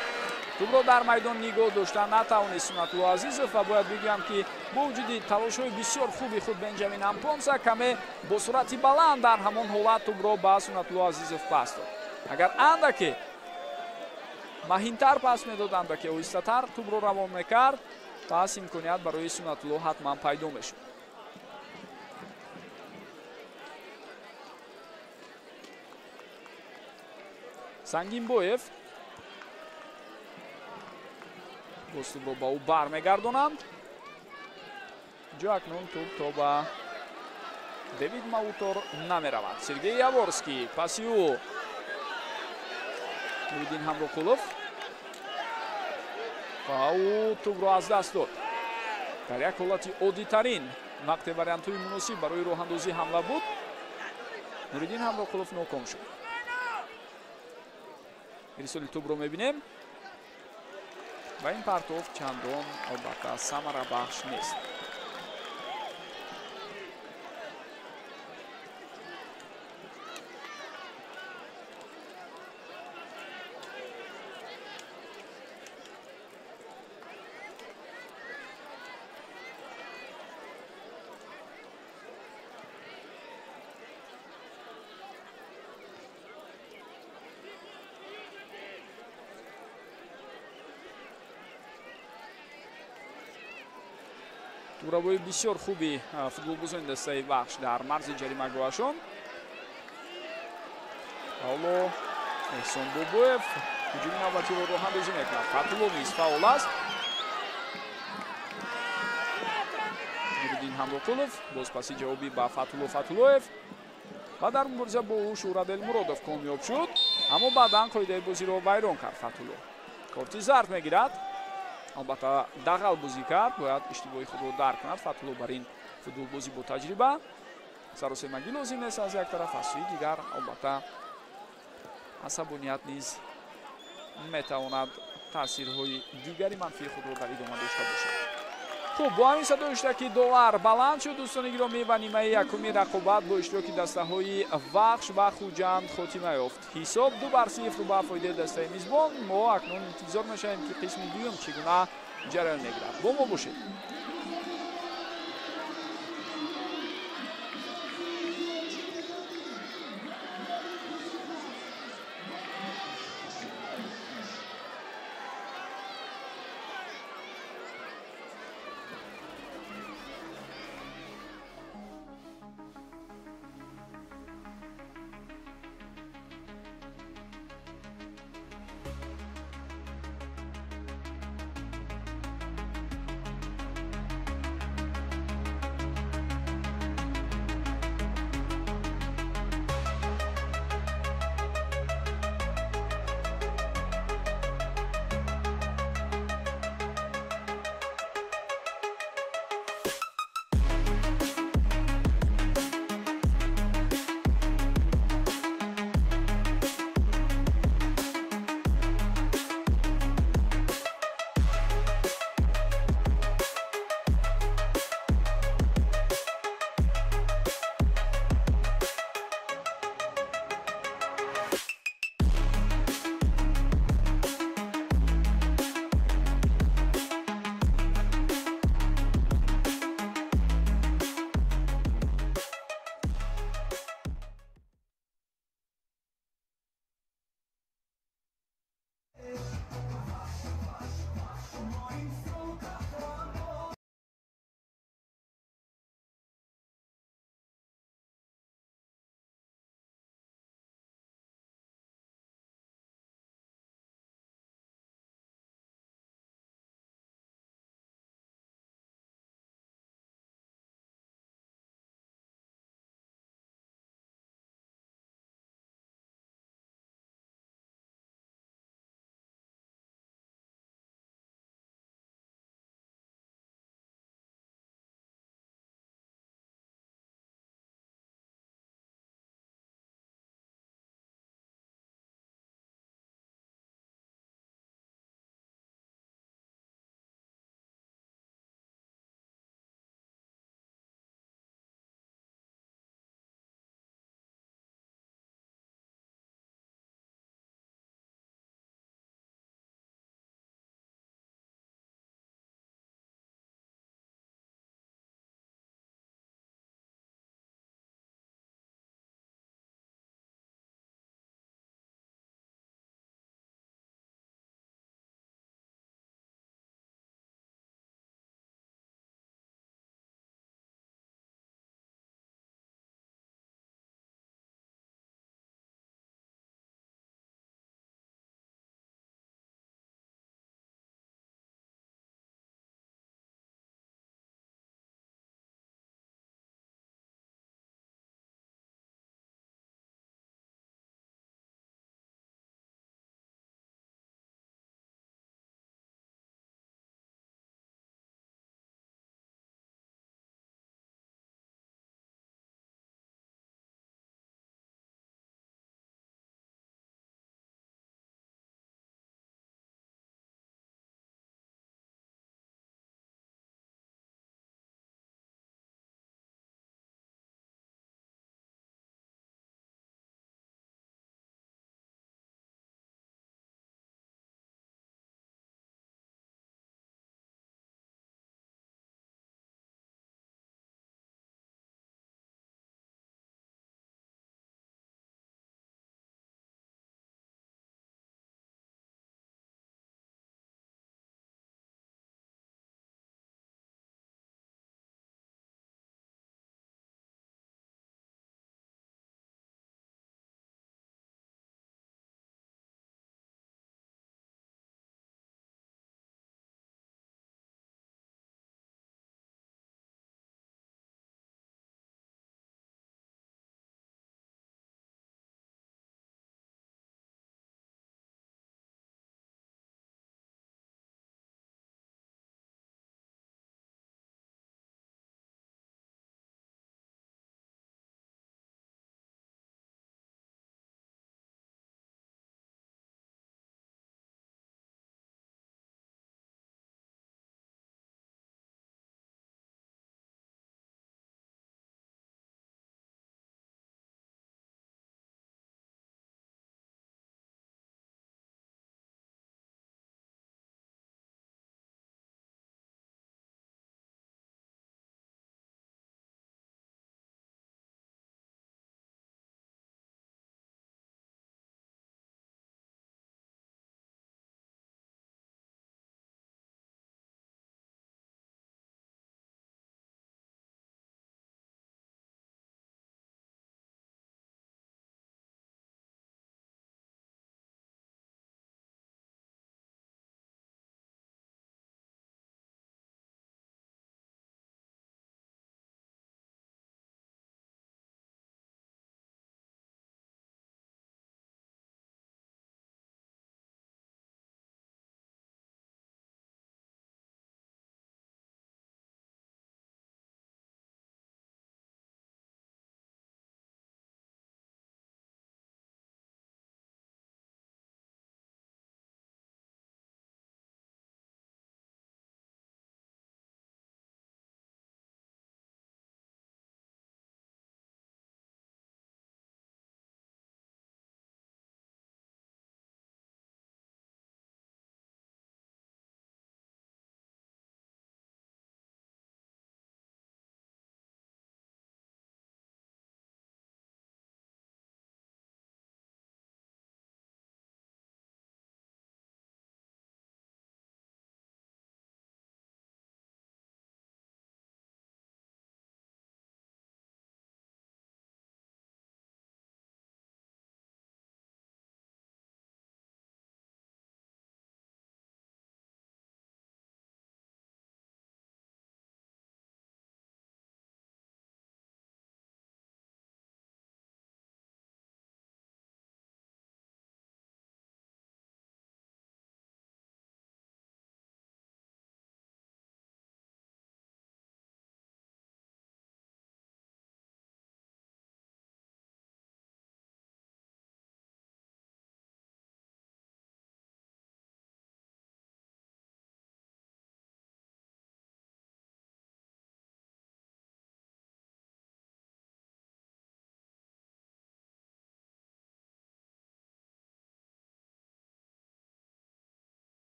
тӯбро дар майдон нигоҳ дошта натавонист Сунатулло Азизов ва бояд бигӯям, ки бо вуҷуди талошҳои бисёр хуби худ Бенҷамин Ампонса каме бо суръати баланд дар ҳамон ҳолат тӯбро ба Сунатулло Азизов пас дод. Агар андаке маҳинтар пас медод, андаке оҳистатар тӯбро равон мекард, пас имконият барои Сунатулло ҳатман пайдо мешуд. Сангинбоев боз тӯбро ба ӯ бармегардонанд. Ҷо акнун тӯб то ба Дэвид Маутор намеравад. Сергей Яворский, паси ӯ Нуриддин Ҳамроқулов ва ӯ тӯбро аз даст дод. Дар як ҳолати оддитарин вақте вариантҳои муносиб барои роҳандозии ҳамла буд, Нуриддин Ҳамроқулов ноком шуд. Ирсоли тӯбро мебинем ва ин партов чандон албатта самарабахш нест. Тӯбравои бисёр хуби футболбозони дастаи Вахш дар марзи ҷаримагоҳашон. Ҳоло Эҳсон Бобоев ҳуҷуми навбатиро роҳандозӣ мекунад. Фатулло низ фаъол аст. Нуриддин Ҳамроқулов боз паси ҷавобӣ ба Фатулло Фатуллоев ва дар мубориза бо ӯ Шӯҳрат Элмуродов комёб шуд, аммо баъдан қоидаи бозиро вайрон кард. Фатулло корти зард мегирад. Албатта дағал бозӣ кард, бояд иштибоҳи худро дарк кунад. Фатулло бар ин футболбозӣ бо таҷриба саросемагӣ лозим нест аз як тараф, аз сӯи дигар албатта асабоният низ метавонад таъсирҳои дигари манфии худро дар идома дошта бошад. Хуб, бо ҳамин садои иштироки довар баланд шуд, дӯстони гиромӣ, ва нимаи якуми рақобат бо иштироки дастаҳои Вахш ва Хуҷанд хотима ёфт. Ҳисоб 2-0 ба фоидаи дастаи мизбон. Мо акнун интизор мешавем, ки қисми дуюм чӣ гуна ҷараён мегирад. Бо мо бошед.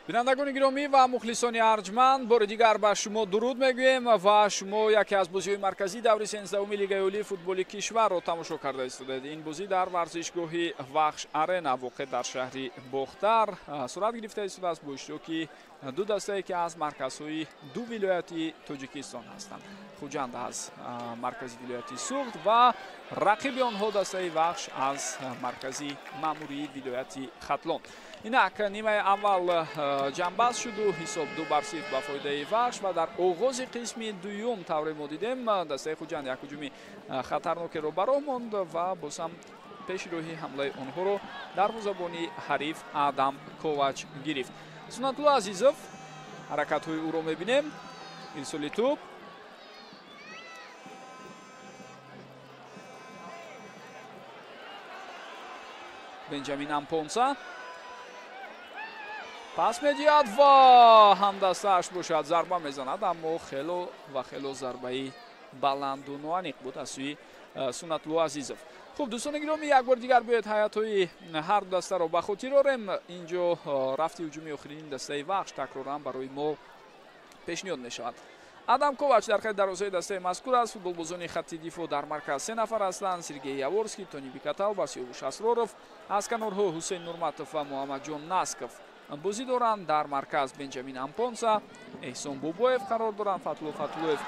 Бинандагони гиромӣ ва мухлисони арҷманд, бори дигар ба шумо дуруд мегӯем ва шумо яке аз бозиҳои марказии даври 13-уми Лигаи олии футболи кишварро тамошо карда истодаед. Ин бозӣ дар варзишгоҳи Вахш Арена воқеъ дар шаҳри Бохтар сурат гирифта истодааст бо иштироки ду дастае ки аз марказҳои ду вилояти Тоҷикистон ҳастанд. Хуҷанд аз маркази вилояти Суғд ва рақиби онҳо дастаи Вахш аз маркази маъмурии вилояти Хатлон. Инак нимаи аввал ҷамъбаст шуду ҳисоб 2-0 ба фоидаи Вахш ва дар оғози қисми дуюм тавре мо дидем дастаи Хуҷанд як ҳуҷуми хатарнокеро ба роҳ монд ва боз ҳам пеши роҳи ҳамлаи онҳоро дарвозабони ҳариф Адам Ковач гирифт. Сунатулло Азизов, ҳаракатҳои ӯро мебинем, ирсоли тӯб. Бенҷамин Ампонса пас медиҳад ва ҳамдастааш бошад зарба мезанад, аммо хело ва хело зарбаи баланду ноаниқ буд аз сӯи Сунатулло Азизов. Хуб, дӯстони гиромӣ, як бор дигар биёед ҳайатҳои ҳар ду дастаро ба хотир орем. Инҷо рафти ҳуҷуми охирини дастаи Вахш такроран барои мо пешниҳод мешавад. Адам Ковач дар хати дарвозаи дастаи мазкур аст. Футболбозони хатти дифоъ дар марказ се нафар ҳастанд: Сергей Яворский, Тони Бикатал ва Сиёвуш Асроров. Аз канорҳо Ҳусейн Нурматов ва Муҳаммадҷон Насков. бозӣ доранд. Дар марказ Бенҷамин Ампонса, Эҳсон Бобоев қарор доранд. Фатулло Фатуллоев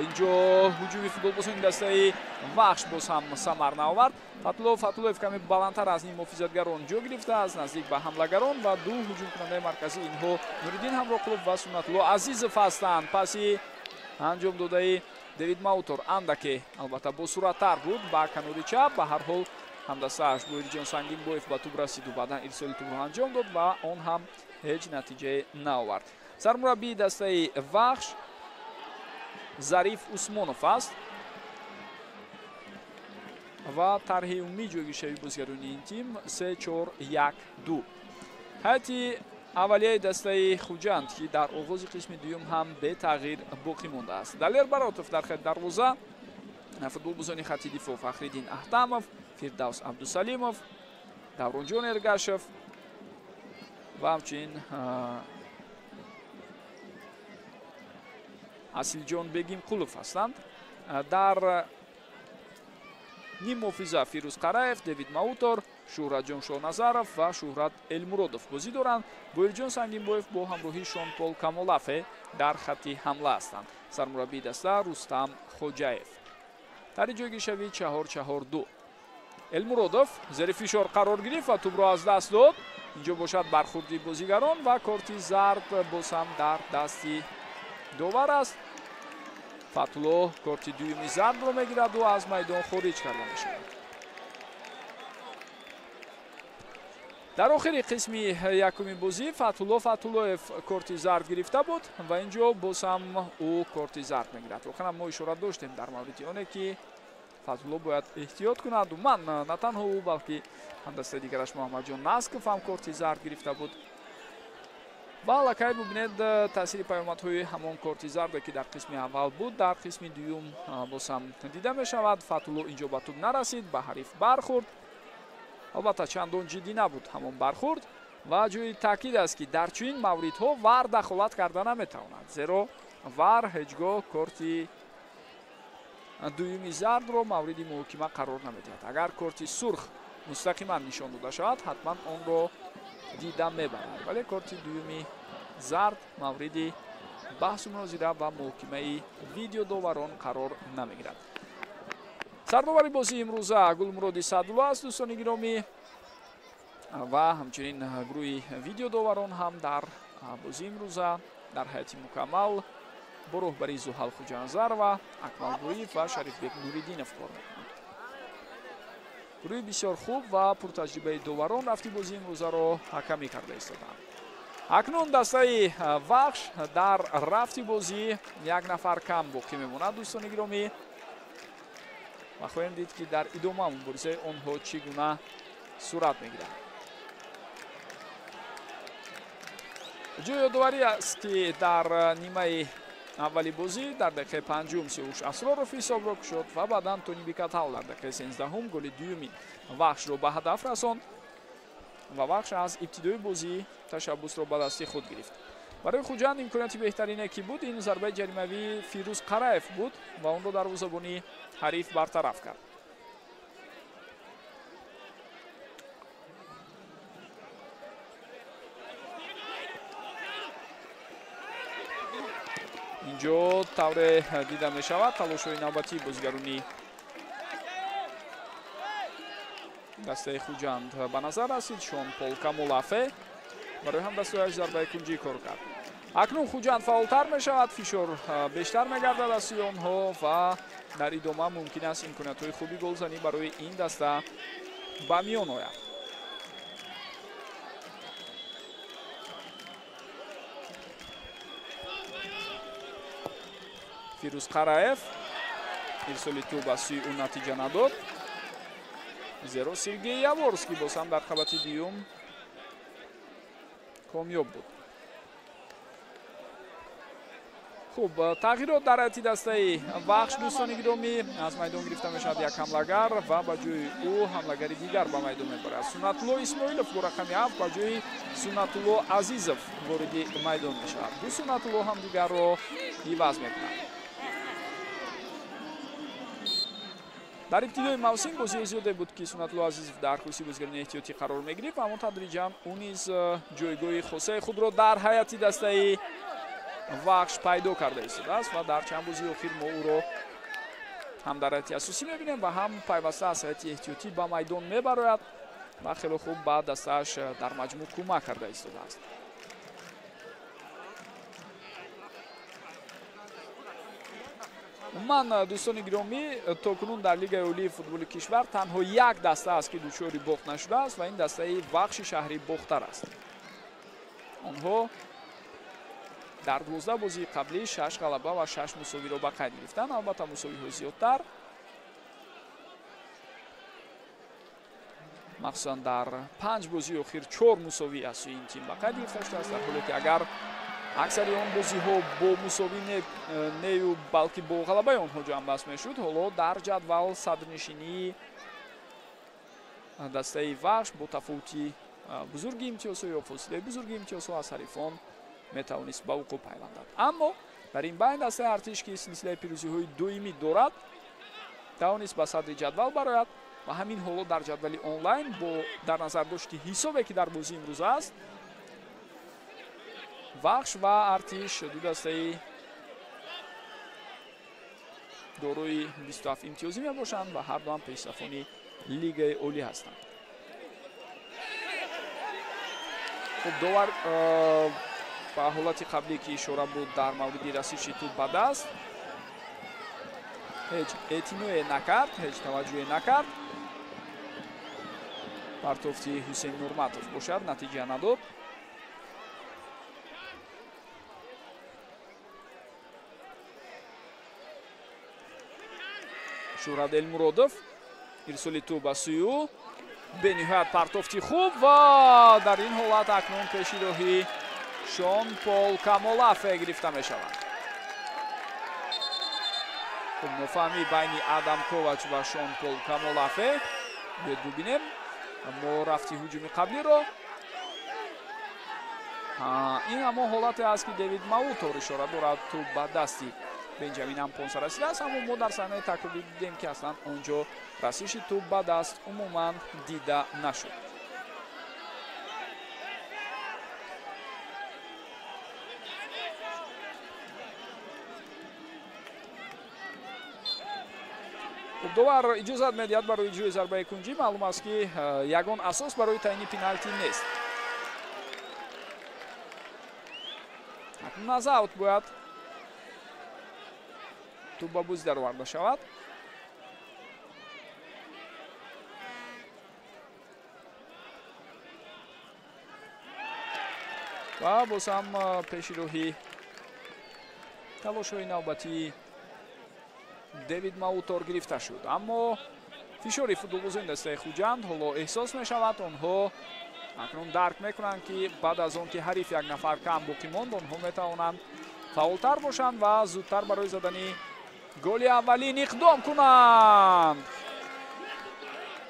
инҷо ҳуҷуми футболбозони дастаи Вахш боз ҳам самар наовард. Фатулло Фатуллоев каме баландтар аз ним муҳофизатгарон ҷо гирифтааст, наздик ба ҳамлагарон, ва ду ҳуҷумкунандаи марказӣ инҳо Нуриддин Ҳамроқулов ва Суннатулло Азизов ҳастанд. Паси анҷом додаи Дэвид Маутор андаке албатта босуръаттар буд ба канори чап. Ба ҳар ҳол ҳамдастааш Боирҷон Сангинбоев ба тӯб расиду баъдан ирсоли тӯбро анҷом дод ва он ҳам ҳеҷ натиҷае наовард. Сармураббии дастаи Вахш Зариф Усмонов аст ва тарҳи умумии ҷойгиршавии бозигарони ин тим 3-4-1-2. Ҳайати аввалияи дастаи Хуҷанд, ки дар оғози қисми дуюм ҳам бетағйир боқӣ мондааст. Далер Баротов дар хати дарвоза, футболбозони хати дифоъ Фахриддин Аҳтамов, Фирдавс Абдусалимов, Давронҷон Эргашев ва ҳамчунин Асилҷон Бегимқулов ҳастанд. Дар ним муҳофиза Фирӯз Қараев, Дэвид Маутор, Шӯҳратҷон Шоҳназаров ва Шӯҳрат Элмуродов бозӣ доранд. Боирҷон Сангинбоев бо ҳамроҳии Шонпол Камолафе дар хати ҳамла ҳастанд. Сармураббии даста Рустам Хоҷаев. Тарҳи ҷойгиршавӣ 4-4-2. Элмуродов зери фишор қарор гирифт ва тӯбро аз даст дод. Инҷо бошад бархурди бозигарон ва корти зард боз ҳам дар дасти довар аст. Фатулло корти дуюми зардро мегираду аз майдон хориҷ карда мешавад. Дар охири қисми якуми бозӣ Фатулло Фатуллоев корти зард гирифта буд ва инҷо боз ҳам ӯ корти зард мегирад. Воқеан мо ишора доштем дар мавриди оне ки Фатулло бояд эҳтиёт кунад. Ман на танҳо ӯ, балки ҳамдастаи дигараш Муҳаммадҷон Насков ҳам корти зард гирифта буд. Ва аллакай бубинед таъсири паёмадҳои ҳамон корти зарде ки дар қисми аввал буд, дар қисми дуюм боз ҳам дида мешавад. Фатулло инҷо ба тӯб нарасид, ба ҳариф бархӯрд. Албатта чандон ҷиддӣ набуд ҳамон бархӯрд ва ҷои таъкид аст ки дар чунин мавридҳо ВАР дахолат карда наметавонад, зеро ВАР ҳеҷ гоҳ корти дуюми зардро мавриди муҳокима қарор намедиҳад. Агар корти сурх мустақиман нишон дода шавад, ҳатман онро дида мебарад, вале корти дуюми зард мавриди баҳсу мунозира ва муҳокимаи видеодоварон қарор намегирад. Сардовари бозии имрӯза Гулмуроди Саъдулло аст, дӯстони гиромӣ, ва ҳамчунин гурӯҳи видеодоварон ҳам дар бозии имрӯза дар ҳайати мукаммал бо роҳбарии Зуҳал Хуҷаназарова, Акмал Гӯриев ва Шарифбек Нуриддинов кор мекунанд. Гурӯҳи бисёр хуб ва пуртаҷрибаи доварон рафти бозии имрӯзаро ҳакамӣ карда истоданд. Акнун дастаи Вахш дар рафти бозӣ як нафар кам боқӣ мемонад, дӯстони гиромӣ, ва хоҳем дид ки дар идома муборизаи онҳо чӣ гуна сурат мегирад. Ҷои ёдоварӣ аст ки дар нимаи аввали бозӣ дар дақиқаи панҷум Сиёвуш Асроров ҳисобро кушод ва баъдан Тони Бикатал дар дақиқаи 13 голи дуюми Вахшро ба ҳадаф расонд ва Вахш аз ибтидои бозӣ ташаббусро ба дасти худ гирифт. Барои Хуҷанд имконияти беҳтарине ки буд, ин зарбаи ҷаримавии Фирӯз Қараев буд ва онро дарвозабони ҳариф бартараф кард. Инҷо тавре дида мешавад талошҳои навбатии бозигарони дастаи Хуҷанд ба назар расид. Шон Пол Камолафе барои ҳамдастааш зарбаи кунҷӣ кор кард. Акнун Хуҷанд фаъолтар мешавад, фишор бештар мегардад аз сӯи онҳо ва дар идома мумкин аст имкониятҳои хуби голзанӣ барои ин даста ба миён ояд. Фирӯз Қараев ирсоли тӯб аз сӯи ӯ натиҷа надод, зеро Сергей Яворский боз ҳам дар қабати дуюм комёб буд. Хуб, тағйирот дар ҳайати дастаи Вахш, дӯстони гиромӣ, аз майдон гирифта мешавад як ҳамлагар ва ба ҷои ӯ ҳамлагари дигар ба майдон мебарад. Суннатулло Исмоилов бо рақами 7 ба ҷои Суннатулло Азизов вориди майдон мешавад. Ду Суннатулло ҳамдигарро иваз мекунанд. Дар ибтидои мавсим бозии зиёде буд, ки Суннатулло Азизов дар курсии бозигарони эҳтиётӣ қарор мегирифт, аммо тадриҷан ӯ низ ҷойгоҳи хосаи худро дар ҳайати дастаи Вахш пайдо карда истодааст ва дар чанд бозии охир мо ӯро ҳам дар ҳайати асосӣ мебинем ва ҳам пайваста аз ҳайати эҳтиётӣ ба майдон мебарояд ва хеле хуб ба дастааш дар маҷмӯъ кӯмак карда истодааст. Умуман, дӯстони гиромӣ, то кунун дар Лигаи олии футболи кишвар танҳо як даста аст, ки дучори бохт нашудааст, ва ин дастаи Вахши шаҳри Бохтар аст. Онҳо дар 12 бозии қаблӣ 6 ғалаба ва 6 мусовиро ба қайд гирифтанд. Албатта, мусовиҳо зиёдтар, махсусан дар 5 бозии охир 4 мусовӣ аз сӯи ин тим ба қайд гирифта шудааст, дар ҳоле ки агар аксари он бозиҳо бо мусовӣ нею балки бо ғалабаи онҳо ҷамъбаст мешуд, ҳоло дар ҷадвал садрнишинии дастаи Вахш бо тафовути бузурги имтиёзҳо ё фосилаи бузурги имтиёзҳо аз ҳарифон метавонист ба вуқӯъ пайвандад. Аммо дар ин байн дастаи Артиш, ки силсилаи пирӯзиҳои доимӣ дорад, тавонист ба садри ҷадвал барояд ва ҳамин ҳоло дар ҷадвали онлайн бо дар назар дошти ҳисобе, ки дар бозии имрӯз аст, Вахш ва Артиш ду дастаи дорои 27 имтиёзӣ мебошанд ва ҳар дуам пешсафони Лигаи олӣ ҳастанд. Хуб, довар ба ҳолати қаблӣ, ки ишора буд дар мавриди расиши тӯб ба даст, ҳеҷ эътиное накард, ҳеҷ таваҷҷӯҳе накард. Партофти Ҳусейн Нурматов бошад, натиҷа надод. Шӯҳрат Элмуродов, ирсоли тӯб ба сӯи ӯ, бениҳоят партофти хуб ва дар ин ҳолат акнун пеши роҳи Шон Пол Камолафе гирифта мешавад. Хуб, нофаҳмӣ байни Адам Ковач ва Шон Пол Камолафе. Биёед бубинем мо рафти ҳуҷуми қаблиро. Ин ҳамон ҳолате аст, ки Дэвид Маутор ишора дорад, тӯб ба дасти Бенҷамин Ампонса расидааст, аммо мо дар саҳнаи такрорӣ дидем, ки аслан он ҷо расиши тӯб ба даст умуман дида нашуд. Хуб, довар иҷозат медиҳад барои иҷрои зарбаи кунҷӣ. Маълум аст, ки ягон асос барои таъйини пеналти нест. Акнун аз аут бояд тӯб ба бозӣ дароварда шавад. Ва боз ҳам пеши роҳи талошҳои навбатии Дэвид Маутор гирифта шуд, аммо фишори футболбозони дастаи Хуҷанд ҳоло эҳсос мешавад. Онҳо акнун дарк мекунанд, ки баъд аз он ки ҳариф як нафар кам боқӣ монд, онҳо метавонанд фаъолтар бошанд ва зудтар барои задани голи аввалин иқдом кунанд.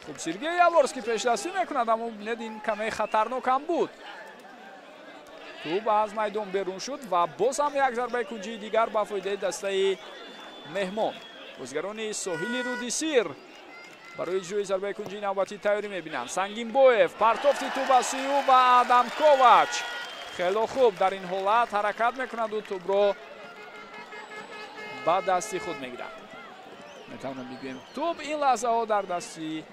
Хуб, Сергей Яворский пешдастӣ мекунад, аммо бинед, ин каме хатарнок ҳам буд. Тӯб аз майдон берун шуд ва боз ҳам як зарбаи кунҷии дигар ба фоидаи дастаи меҳмон. Бозигарони соҳили руди Сир барои иҷрои зарбаи кунҷии навбатӣ тайёрӣ мебинанд. Сангинбоев, партофти тӯб аз сӯи ӯ ва Адам Ковач хело хуб дар ин ҳолат ҳаракат мекунаду тӯбро ба дасти худ мегирад. Метавонам бигӯем, тӯб ин лаҳзаҳо дар дасти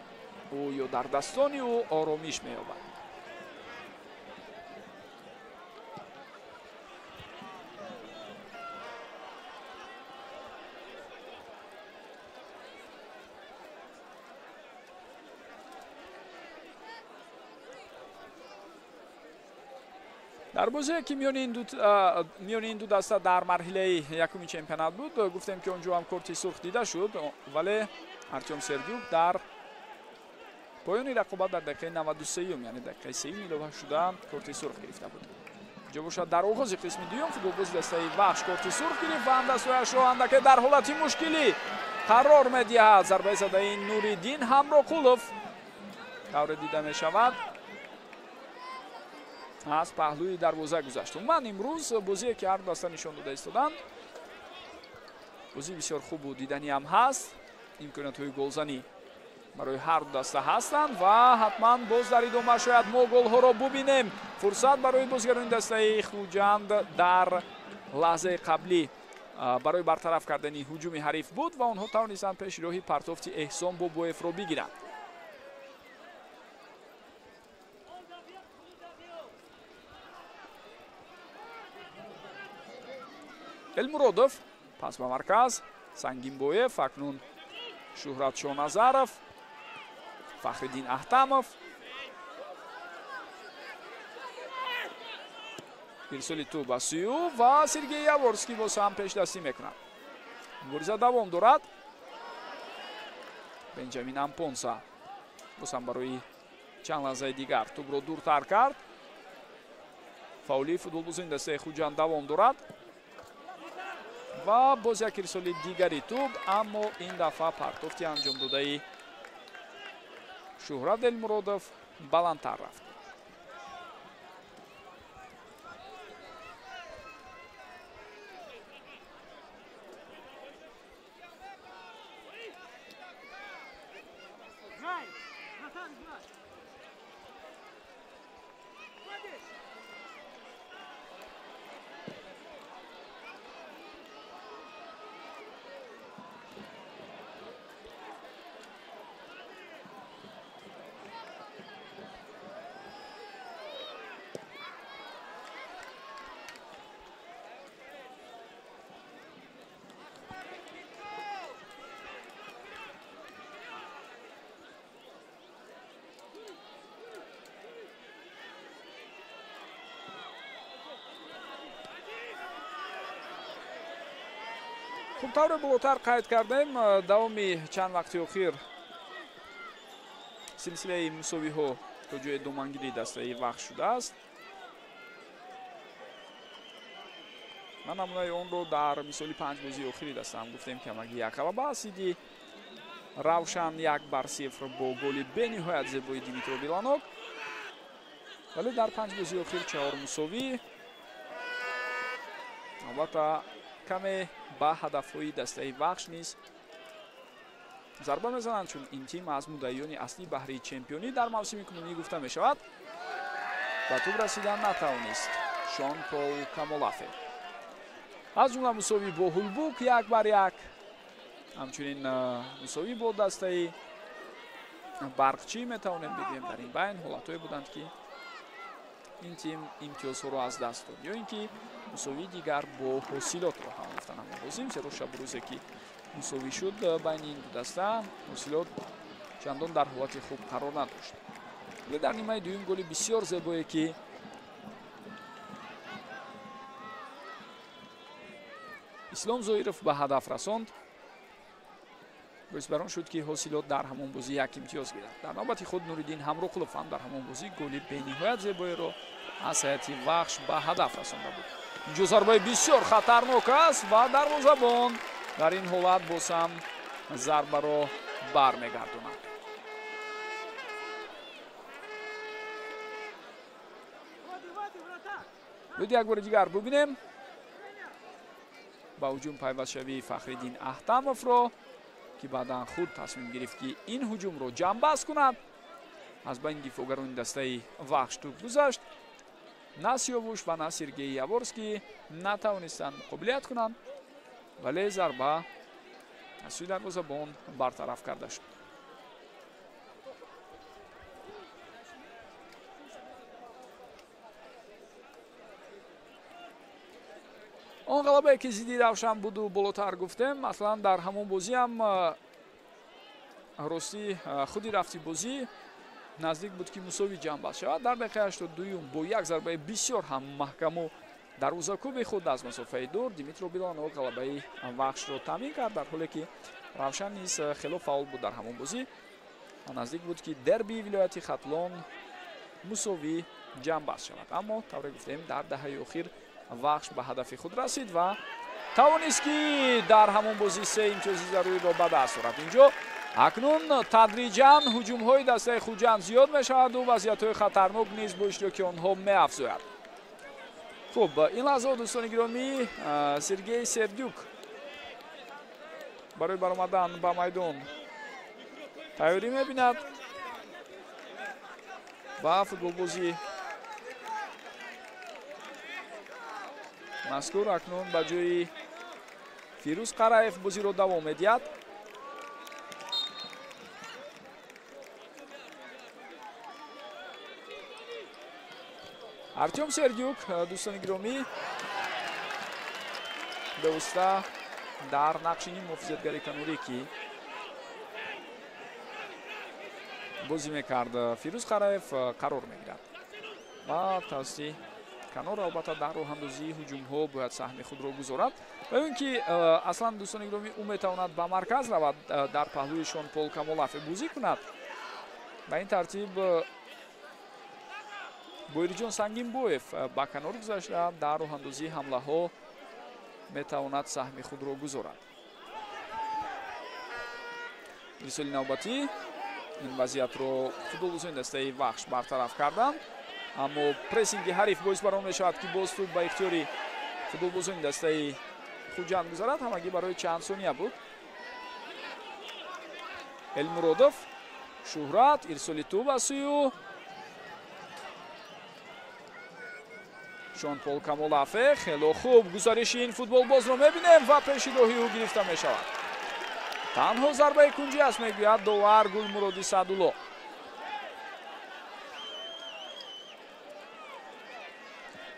ӯ ё дар дастони ӯ оромиш меёбад. Дар бозие, ки миёни ин ду даста дар марҳилаи якуми чемпионат буд, гуфтем, ки он ҷо ҳам корти сурх дида шуд, вале Артём Сердюк дар поёни рақобат дар дақиқаи 93-юм, яъне дақиқаи сеюм илова шуда, корти сурх гирифта буд. Инҷо бошад, дар оғози қисми дуюм футболбози дастаи Вахш корти сурх гирифт ва ҳамдастҳояшро андаке дар ҳолати мушкилӣ қарор медиҳад. Зарбаи задаи Нуриддин Ҳамроқулов тавре дида мешавад, аз паҳлӯи дарвоза гузашт. Умуман, имрӯз бозие, ки ҳар ду даста нишон дода истоданд, бозии бисёр хубу диданӣ ҳам ҳаст. Имкониятҳои голзанӣ барои ҳар ду даста ҳастанд ва ҳатман боз дар идома шояд мо голҳоро бубинем. Фурсат барои бозигарони дастаи Хуҷанд дар лаҳзаи қаблӣ барои бартараф кардани ҳуҷуми ҳариф буд ва онҳо тавонистанд пеши роҳи партофти Эҳсон Бобоевро бигиранд. Элмуродов пас ба марказ, Сангинбоев, акнун Шуҳрат Шоназаров, Фахриддин Аҳтамов. Ирсоли тӯб ба сӯи ӯ ва Сергей Яворский боз ҳам пешдастӣ мекунад. Мубориза давом дорад. Бенҷамин Ампонса боз ҳам барои чанд лаҳзаи дигар тӯбро дуртар кард. Фаъолии футболбозони дастаи Хуҷанд давом дорад ва боз як ирсоли дигари тӯб, аммо ин дафъа партофти анҷомдодаи Шуҳрат Элмуродов баландтар рафт. Хуб, тавре болотар қайд кардем, давоми чанд вақти охир силсилаи мусовиҳо то ҷои домангирии дастаи Вахш шудааст. Ман намунаи онро дар мисоли панҷ бозии охири дастаам гуфтем, ки ҳамагӣ як ғалаба аст. Иди Равшан 1-0 бо голи бениҳоят зебои Димитро Биланок, вале дар панҷ бозии охир 4 мусовӣ. Албатта каме ба ҳадафҳои дастаи Вахш низ зарба мезананд, чун ин тим аз муддаиёни аслӣ баҳри чемпионӣ дар мавсими кунунӣ гуфта мешавад. Ба тӯб расидан натавонист Шон Пол Камолафе. Аз ҷумла мусовӣ бо Ҳулбук 1-1, ҳамчунин мусовӣ бо дастаи Барқчӣ метавонем бигӯем. Дар ин байн ҳолатҳое буданд, ки ин тим имтиёзҳоро аз даст дод, ё ин ки мусовии дигар бо Ҳосилотро ҳам гуфта намебозим, зеро шабу рӯзе ки мусовӣ шуд байни ин ду даста, Ҳосилот чандон дар ҳолати хуб қарор надошт. Вале дар нимаи дуюм голи бисёр зебое ки Ислом Зоиров ба ҳадаф расонд, боис бар он шуд, ки Ҳосилот дар ҳамон бозӣ як имтиёз гирад. Дар навбати худ Нуриддин Ҳамроқулов ҳам дар ҳамон бозӣ голи бениҳоят зебоеро аз ҳайати Вахш ба ҳадаф расонда буд. Инҷо зарбаи бисёр хатарнок аст ва дарвозабон дар ин ҳолат боз ҳам зарбаро бармегардонад. Биёед як бори дигар бубинем ба ҳуҷум пайвастшавии Фахриддин Аҳтамовро, ки баъдан худ тасмим гирифт, ки ин ҳуҷумро ҷамъбаст кунад. Аз байни дифоъгарони дастаи Вахш тӯб гузашт. На Сиёвуш ва на Сергей Яворский натавонистанд муқобилият кунанд, вале зарба аз сӯи дарвозабон бартараф карда шуд. Он ғалабае ки зидди Равшан буду болотар гуфтем, аслан дар ҳамон бозӣ ҳам ростӣ худи рафти бозӣ наздик буд, ки мусовӣ ҷамъбаст шавад. Дар дақиқаи 82 бо як зарбаи бисёр ҳам маҳкаму дарвозакӯби худ аз масофаи дур Димитро Биланов ғалабаи Вахшро таъмин кард, дар ҳоле ки Равшан низ хело фаъол буд дар ҳамон бозӣ. Наздик буд, ки дербии вилояти Хатлон мусовӣ ҷамъбаст шавад, аммо тавре гуфтем, дар даҳаи охир Вахш ба ҳадафи худ расид ва тавонист, ки дар ҳамон бозӣ 3 имтиёзи заруриро ба даст орад. Инҷо акнун тадриҷан ҳуҷумҳои дастаи Хуҷанд зиёд мешаваду вазъиятҳои хатарнок низ бо иштироки онҳо меафзояд. Хуб, ин лаҳзаҳо, дӯстони гиромӣ, Сергей Сердюк Барои баромадан ба майдон тайёрӣ мебинад ва футболбози мазкур акнун ба ҷои Фирӯз Қараев бозиро давом медиҳад. Артём Сердюк, дӯстони гиромӣ, бевосита дар нақши ниммуҳофизатгари канорӣ, ки бозӣ мекард Фирӯз Қараев, қарор мегирад ва тавассути канор албатта дар роҳандозии ҳуҷумҳо бояд саҳми худро гузорад. Ва ин ки аслан, дӯстони гиромӣ, ӯ метавонад ба марказ равад, дар паҳлӯи Шон Пол Камолафе бозӣ кунад. Ба ин тартиб Боирҷон Сангинбоев ба канор гузашта дар роҳандозии ҳамлаҳо метавонад саҳми худро гузорад. Ирсоли навбатӣ ин вазъиятро футболбозони дастаи Вахш бартараф карданд, аммо прессинги ҳариф боис бар он мешавад, ки боз тӯб ба ихтиёри футболбозони дастаи Хуҷанд гузарад. Ҳамагӣ барои чанд сония буд. Элмуродов, Шуҳрат, ирсоли тӯб аз сӯи ӯ. Шон Пол Камолафе, хело хуб гузариши ин футболбозро мебинем ва пеши роҳи ӯ гирифта мешавад. Танҳо зарбаи кунҷӣ аст, мегӯяд довар Гулмуроди Саъдулло.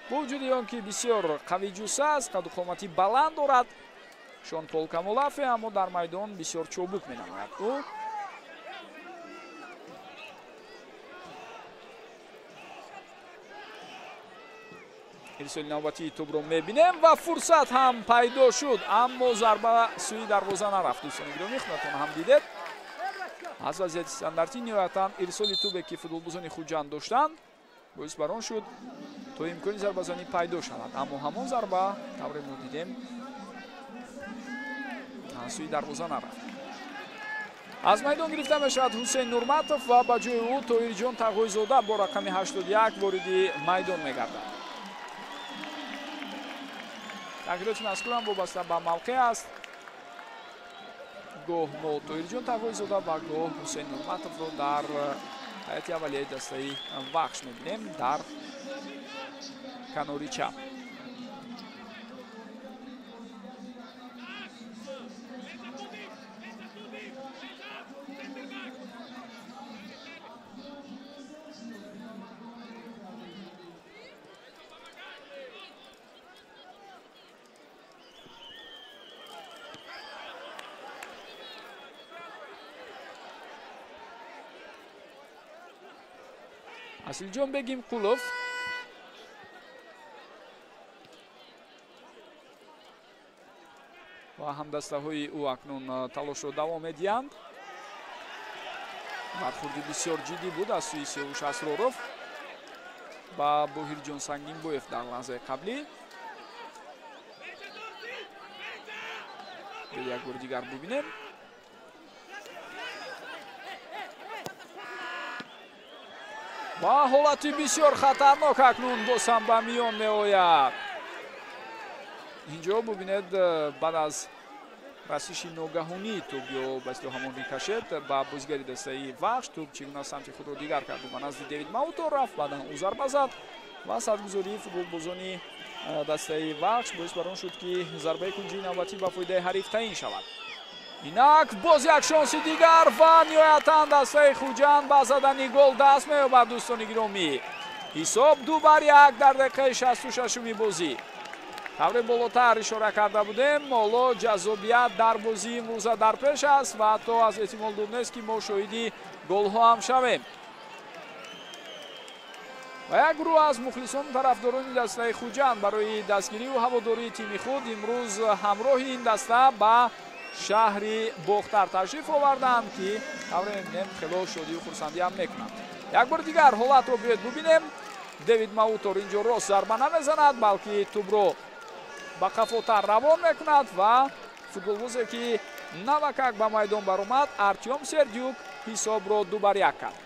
Бо вуҷуди он ки бисёр қавиҷусса аст, қаду қомати баланд дорад Шон Пол Камолафе, аммо дар майдон бисёр чобук менамояд ӯ. Ирсоли навбатии тӯбро мебинем ва фурсат ҳам пайдо шуд, аммо зарба сӯи дарвоза нарафт. Дӯстони гиромӣ, худатон ҳам дидед, аз вазъияти стандартӣ ниҳоятан ирсоли тӯбе, ки футболбозони Хуҷанд доштанд, боис бар он шуд то имкони зарбазанӣ пайдо шавад, аммо ҳамон зарба, тавре мо дидем, сӯи дарвоза нарафт. Аз майдон гирифта мешавад Ҳусейн Нурматов ва ба ҷои ӯ Тоирҷон Тағойзода бо рақами 81 вориди майдон мегардад. Тағйироти мазкурам вобаста ба мавқеъ аст. Гоҳ мо Тоирҷон Тағойзода ва гоҳ Ҳусейн Нурматовро дар ҳайати аввалияи дастаи Вахш мебинем дар канори чап. Асилҷон Бегимқулов ва ҳамдастаҳои ӯ акнун талошро давом медиҳанд. Бархурди бисёр ҷиддӣ буд аз сӯи Сиёвуш Асроров ба Боҳирҷон Сангинбоев дар лаҳзаи қаблӣ. Як бори дигар бибинем. Ва ҳолати бисёр хатарнок акнун боз ҳам ба миён меояд. Инҷо бубинед, баъд аз расиши ногаҳонии тӯб ё ба истилоҳ ҳамон рикошет ба бозигари дастаи Вахш, тӯб чӣ гуна самти худро дигар кард, ба назди Девид Маутор рафт, баъдан ӯ зарба зад ва садгузории футболбозони дастаи Вахш боис бар он шуд, ки зарбаи кунҷии навбатӣ ба фоидаи ҳариф таъин шавад. Инак боз як шонси дигар ва ниҳоятан дастаи Хуҷанд ба задани гол даст меёбад. Дӯстони гиромӣ, ҳисоб 2-1 дар дақиқаи 66-уми бозӣ. Тавре болотар ишора карда будем, ҳоло ҷаззобият дар бозии имрӯза дар пеш аст ва ҳатто аз эҳтимол дур нест, ки мо шоҳиди голҳо ҳам шавем. Ва як гурӯҳ аз мухлисону тарафдорони дастаи Хуҷанд барои дастгирию ҳаводории тими худ имрӯз ҳамроҳи ин даста ба шаҳри Бохтар ташриф оварданд, ки тавре мебинем хело шодию хурсандӣ ҳам мекунанд. Як бори дигар ҳолатро биёед бубинем. Девид Маутор инҷо рост зарба намезанад, балки тӯбро ба қафотар равон мекунад ва футболбозе, ки навакак ба майдон баромад, Артём Сердюк, ҳисобро 2-1 кард.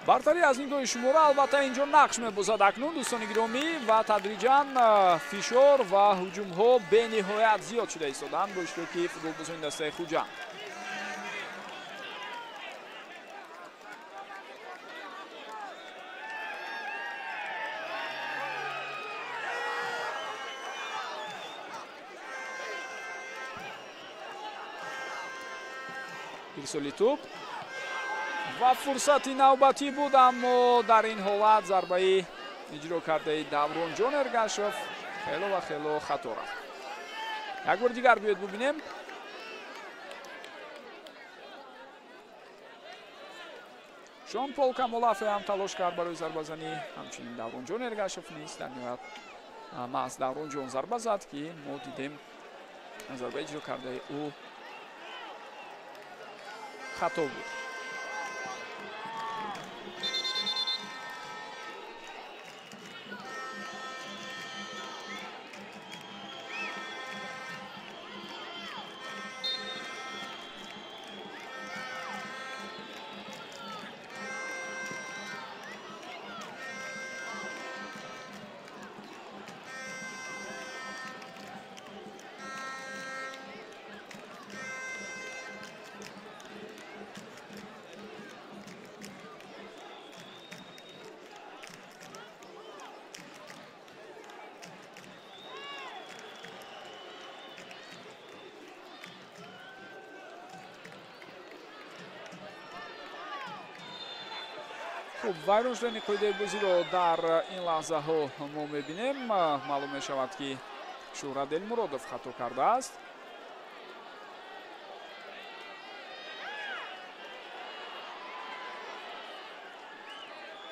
Бартарӣ аз нигоҳи шумора албатта инҷо нақш мебозад акнун, дӯстони гиромӣ, ва тадриҷан фишор ва ҳуҷумҳо бениҳоят зиёд шуда истоданд бо иштироки футболбозони дастаи Хуҷанд. Ирсоли тӯб ва фурсати навбатӣ буд, аммо дар ин ҳолат зарбаи иҷро кардаи Давронҷон Эргашев хело ва хело хато рафт. Як бори дигар биёед бубинем. Шон Пол Камолафе ҳам талош кард барои зарбазанӣ, ҳамчунин Давронҷон Эргашев низ. Дар ниҳоят маҳз Давронҷон зарба зад, ки мо дидем зарбаи иҷро кардаи ӯ хато буд. Хуб, вайрон шудани қоидаи бозиро дар ин лаҳзаҳо мо мебинем. Маълум мешавад, ки Шӯҳрат Элмуродов хато кардааст.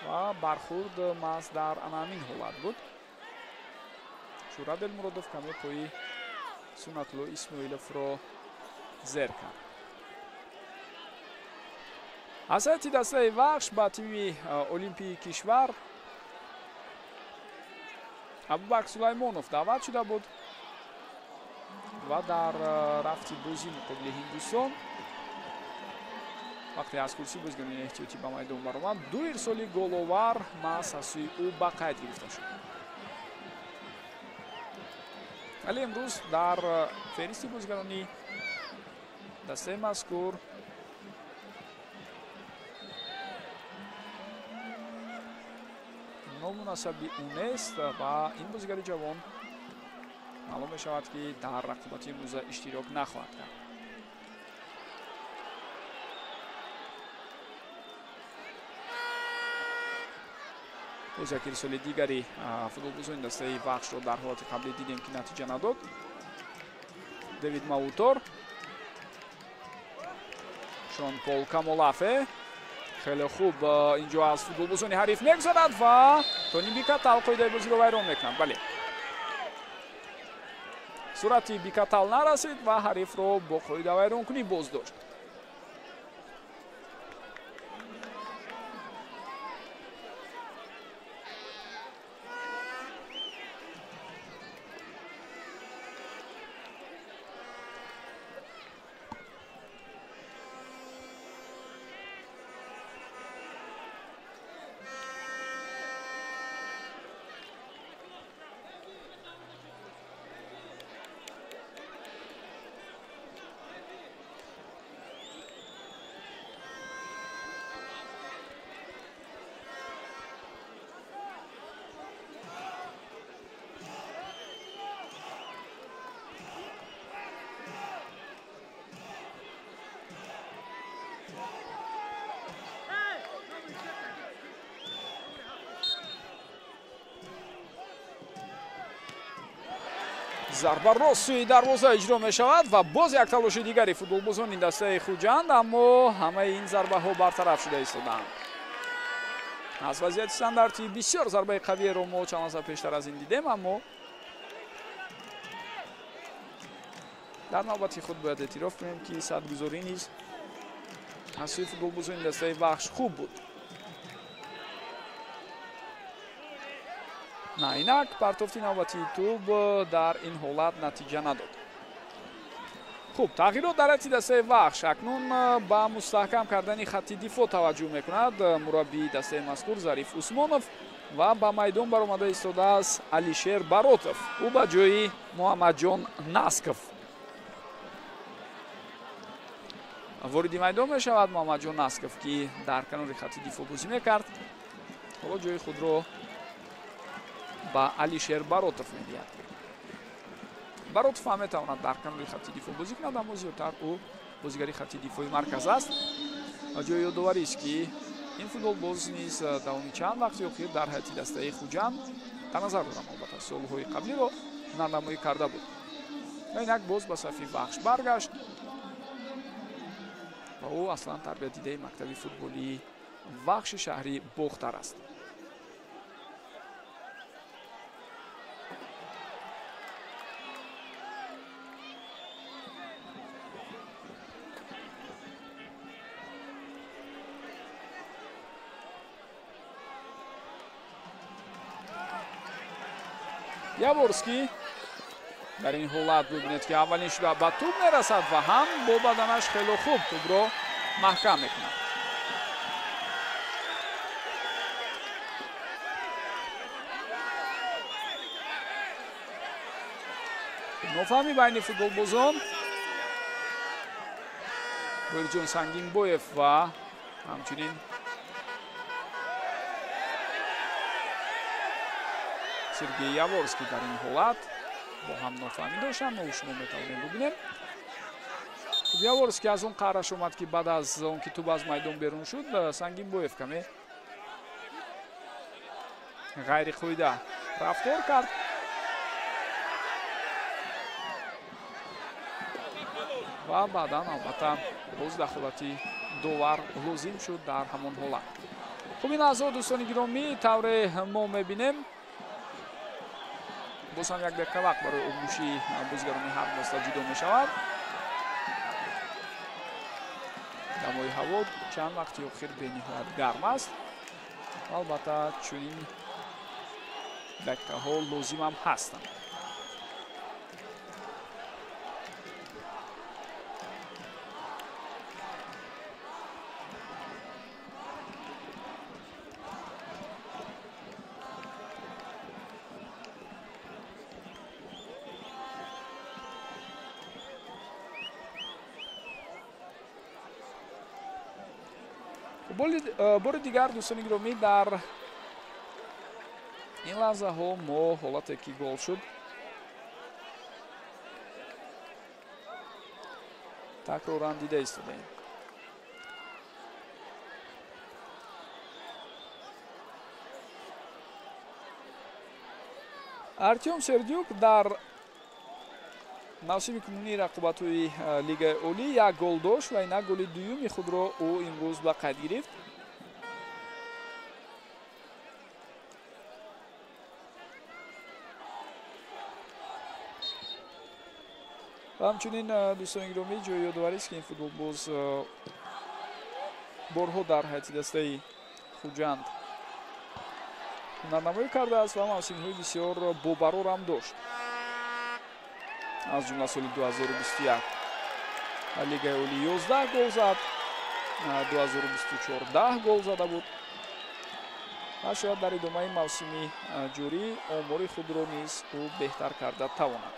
Ва бархурд маҳз дар ана ҳамин ҳолат буд. Шӯҳрат Элмуродов каме пои Сунатулло Исмоиловро зер кард. Аз ҳайати дастаи Вахш ба тими Олимпии кишвар Абубакр Сулаймонов даъват шуда буд ва дар рафти бозӣ муқобили Ҳиндустон вақте аз курсии бозигарони эҳтиётӣ ба майдон баромад, ду ирсоли головар маҳз аз сӯи ӯ ба қайд гирифта шуд. Вале имрӯз дар феҳристи бозигарони дастаи мазкур номунасаби ӯ нест ва ин бозигари ҷавон маълум мешавад, ки дар рақобати имрӯза иштирок нахоҳад кард. Боз як ирсоли дигари футболбозони дастаи Вахшро дар ҳолати қаблӣ дидем, ки натиҷа надод. Дэвид Маутор, Шон Пол Камолафе хеле хуб инҷо аз футболбозони ҳариф мегузарад ва Тони Бикатал қоидаи бозиро вайрон мекунад. Бале, сурати Бикатал нарасид ва ҳарифро бо қоида вайронкунӣ боздошт. Зарба рост сӯи дарвоза иҷро мешавад ва боз як талоши дигари футболбозони дастаи Хуҷанд, аммо ҳамаи ин зарбаҳо бартараф шуда истоданд. Аз вазъияти стандартӣ бисёр зарбаи қавиеро мо чанд лаҳза пештар аз ин дидем, аммо дар навбати худ бояд эътироф кунем, ки садгузорӣ низ аз сӯи футболбозони дастаи Вахш хуб буд. На, инак партофти навбатии тӯб дар ин ҳолат натиҷа надод. Хуб, тағйирот дар ҳайати дастаи Вахш. Акнун ба мустаҳкам кардани хатти дифоъ таваҷҷӯҳ мекунад мураббии дастаи мазкур Зариф Усмонов ва ба майдон баромада истодааст Алишер Баротов. Ӯ ба ҷои Муҳаммадҷон Насков вориди майдон мешавад. Муҳаммадҷон Насков, ки дар канори хатти дифоъ бозӣ мекард, ҳоло ҷои худро ба Алишер Баротов медиҳад. Баротов ҳам метавонад дар канори хатти дифоъ бозӣ кунад, аммо зиёдтар ӯ бозигари хатти дифои марказ аст. Ва ҷои ёдоварист, ки ин футболбоз низ давоми чанд вақти охир дар ҳайати дастаи Хуҷанд, дар назар дорам албатта солҳои қаблиро, ҳунарнамоӣ карда буд. Ва инак боз ба сафи Вахш баргашт ва ӯ аслан тарбиятдидаи мактаби футболии Вахши шаҳри Бохтар аст. Яворский дар ин ҳолат бибинед, ки аввалин шуда ба тӯб мерасад ва ҳам бо баданаш хело хуб тӯбро маҳкам мекунад. Нофаҳмӣ байни футболбозон. Боирҷон Сангинбоев ва ҳамчунин Сергей Яворский дар ин ҳолат бо ҳам нофаҳмӣ доштанд. Мо шумо метавонем бубинем. Хуб, Яворский аз он қаҳраш омад, ки баъд аз он ки тӯб аз майдон берун шуд, Сангинбоев каме ғайриқоида рафтор кард. Ва баъдан албатта боз дахолати довар лозим шуд дар ҳамон ҳолат. Хуб, ин лаҳзаҳо, дӯстони гиромӣ, тавре мо мебинем, боз ҳам як дақиқа вақт барои обнӯшии бозигарони ҳар даста ҷудо мешавад. Дамои ҳаво чанд вақти охир бениҳоят гарм аст. Албатта чунин дақиқаҳо лозимам ҳастанд. Бори дигар, дӯстони гиромӣ, дар ин лаҳзаҳо мо ҳолате ки гол шуд такроран дида истодаем. Артём Сердюк дар мавсими кунунии рақобатҳои Лигаи Олӣ як гол дошт ва инак голи дуюми худро ӯ имрӯз ба қайд гирифт. Ва ҳамчунин, дӯстони гиромӣ, ҷои ёдоварист, ки ин футболбоз борҳо дар ҳайати дастаи Хуҷанд ҳунарнамоӣ кардааст ва мавсимҳои бисёр бобарорам дошт. Аз ҷумла соли 2021 Лигаи Олӣ 11 гол зад, 2024 10 гол зада буд ва шояд дар идомаи мавсими ҷорӣ омори худро низ ӯ беҳтар карда тавонад.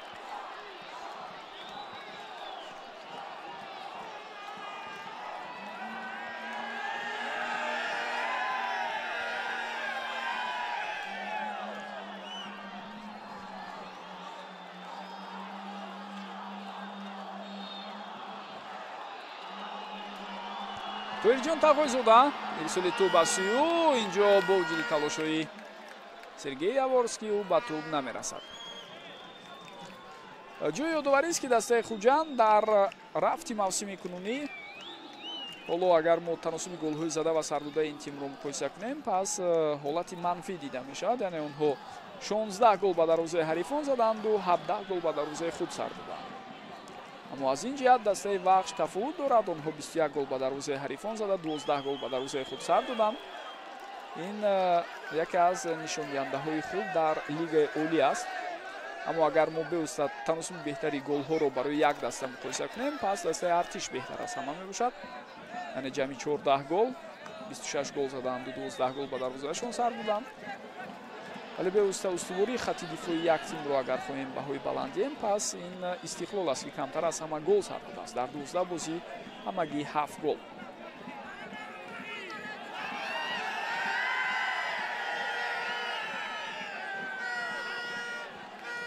Тоирҷон Тағойзода ирсоли тӯб аз сӯи ӯ, инҷо бо вуҷуди талошҳои Сергей Яворский ӯ ба тӯб намерасад. Ҷои ёдоварист, ки дастаи Хуҷанд дар рафти мавсими кунунӣ, ҳоло агар мо таносуби голҳои зада ва сардодаи ин тимро муқоиса кунем, пас ҳолати манфӣ дида мешавад. Яъне онҳо 16 гол ба дарвозаи ҳарифон заданду 17 гол ба дарвозаи худ сар доданд. Аммо аз ин ҷиҳат дастаи Вахш тафовут дорад. Онҳо 21 гол ба дарвозаи ҳарифон зада, 12 гол ба дарвозаи худ сар доданд. Ин яке аз нишондиҳандаҳои хуб дар Лигаи Олӣ аст. Аммо агар мо бевосита таносуби беҳтари голҳоро барои як даста муқоиса кунем, пас дастаи Артиш беҳтар аз ҳама мебошад. Яъне ҷамъи 14 гол, 26 гол заданду 12 гол ба дарвозаашон сар буданд. Вале бевосита устувории хати дифои як тимро агар хоҳем баҳои баланд диҳем, пас ин Истиқлол аст, ки камтар аз ҳама гол сар додааст. Дар 12 бозӣ ҳамагӣ 7 гол.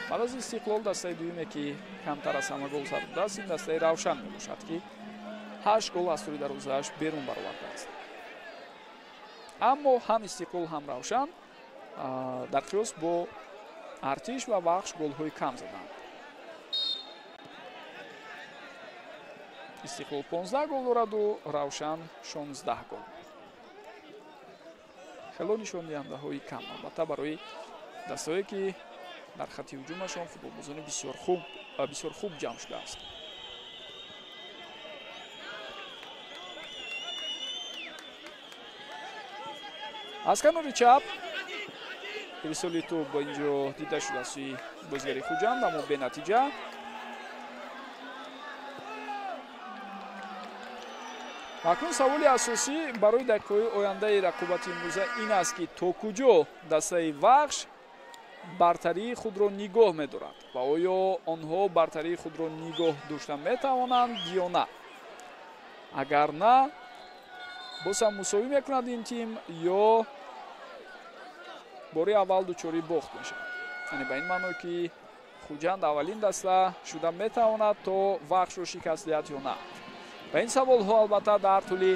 Баъд аз Истиқлол дастаи дуюме, ки камтар аз ҳама гол сар додааст, ин дастаи Равшан мебошад, ки 8 гол аз тӯри дарвозааш берун баровардааст. Аммо ҳам Истиқлол, ҳам Равшан дар қиёс бо Артиш ва Вахш голҳои кам заданд. Истиқлол 15 гол дораду Равшан 16 гол. Хело нишондиҳандаҳои кам, албатта, барои дастаҳое, ки дар хати ҳуҷумашон футболбозони бисёр хуб ҷамъ шудааст. Аз канори чап ирсоли тӯб инҷо дида шуда сӯи бозигари Хуҷанд, аммо бенатиҷа. Акнун саволи асосӣ барои дақиқаҳои ояндаи рақобати имрӯза ин аст, ки то куҷо дастаи Вахш бартарии худро нигоҳ медорад ва оё онҳо бартарии худро нигоҳ дошта метавонанд ё на. Агар на, боз ҳам мусовӣ мекунад ин тим ё бори аввал дучори бохт мешавад. Яъне ба ин маъно, ки Хуҷанд аввалин даста шуда метавонад то Вахшро шикаст диҳад ё на. Ба ин саволҳо албатта дар тӯли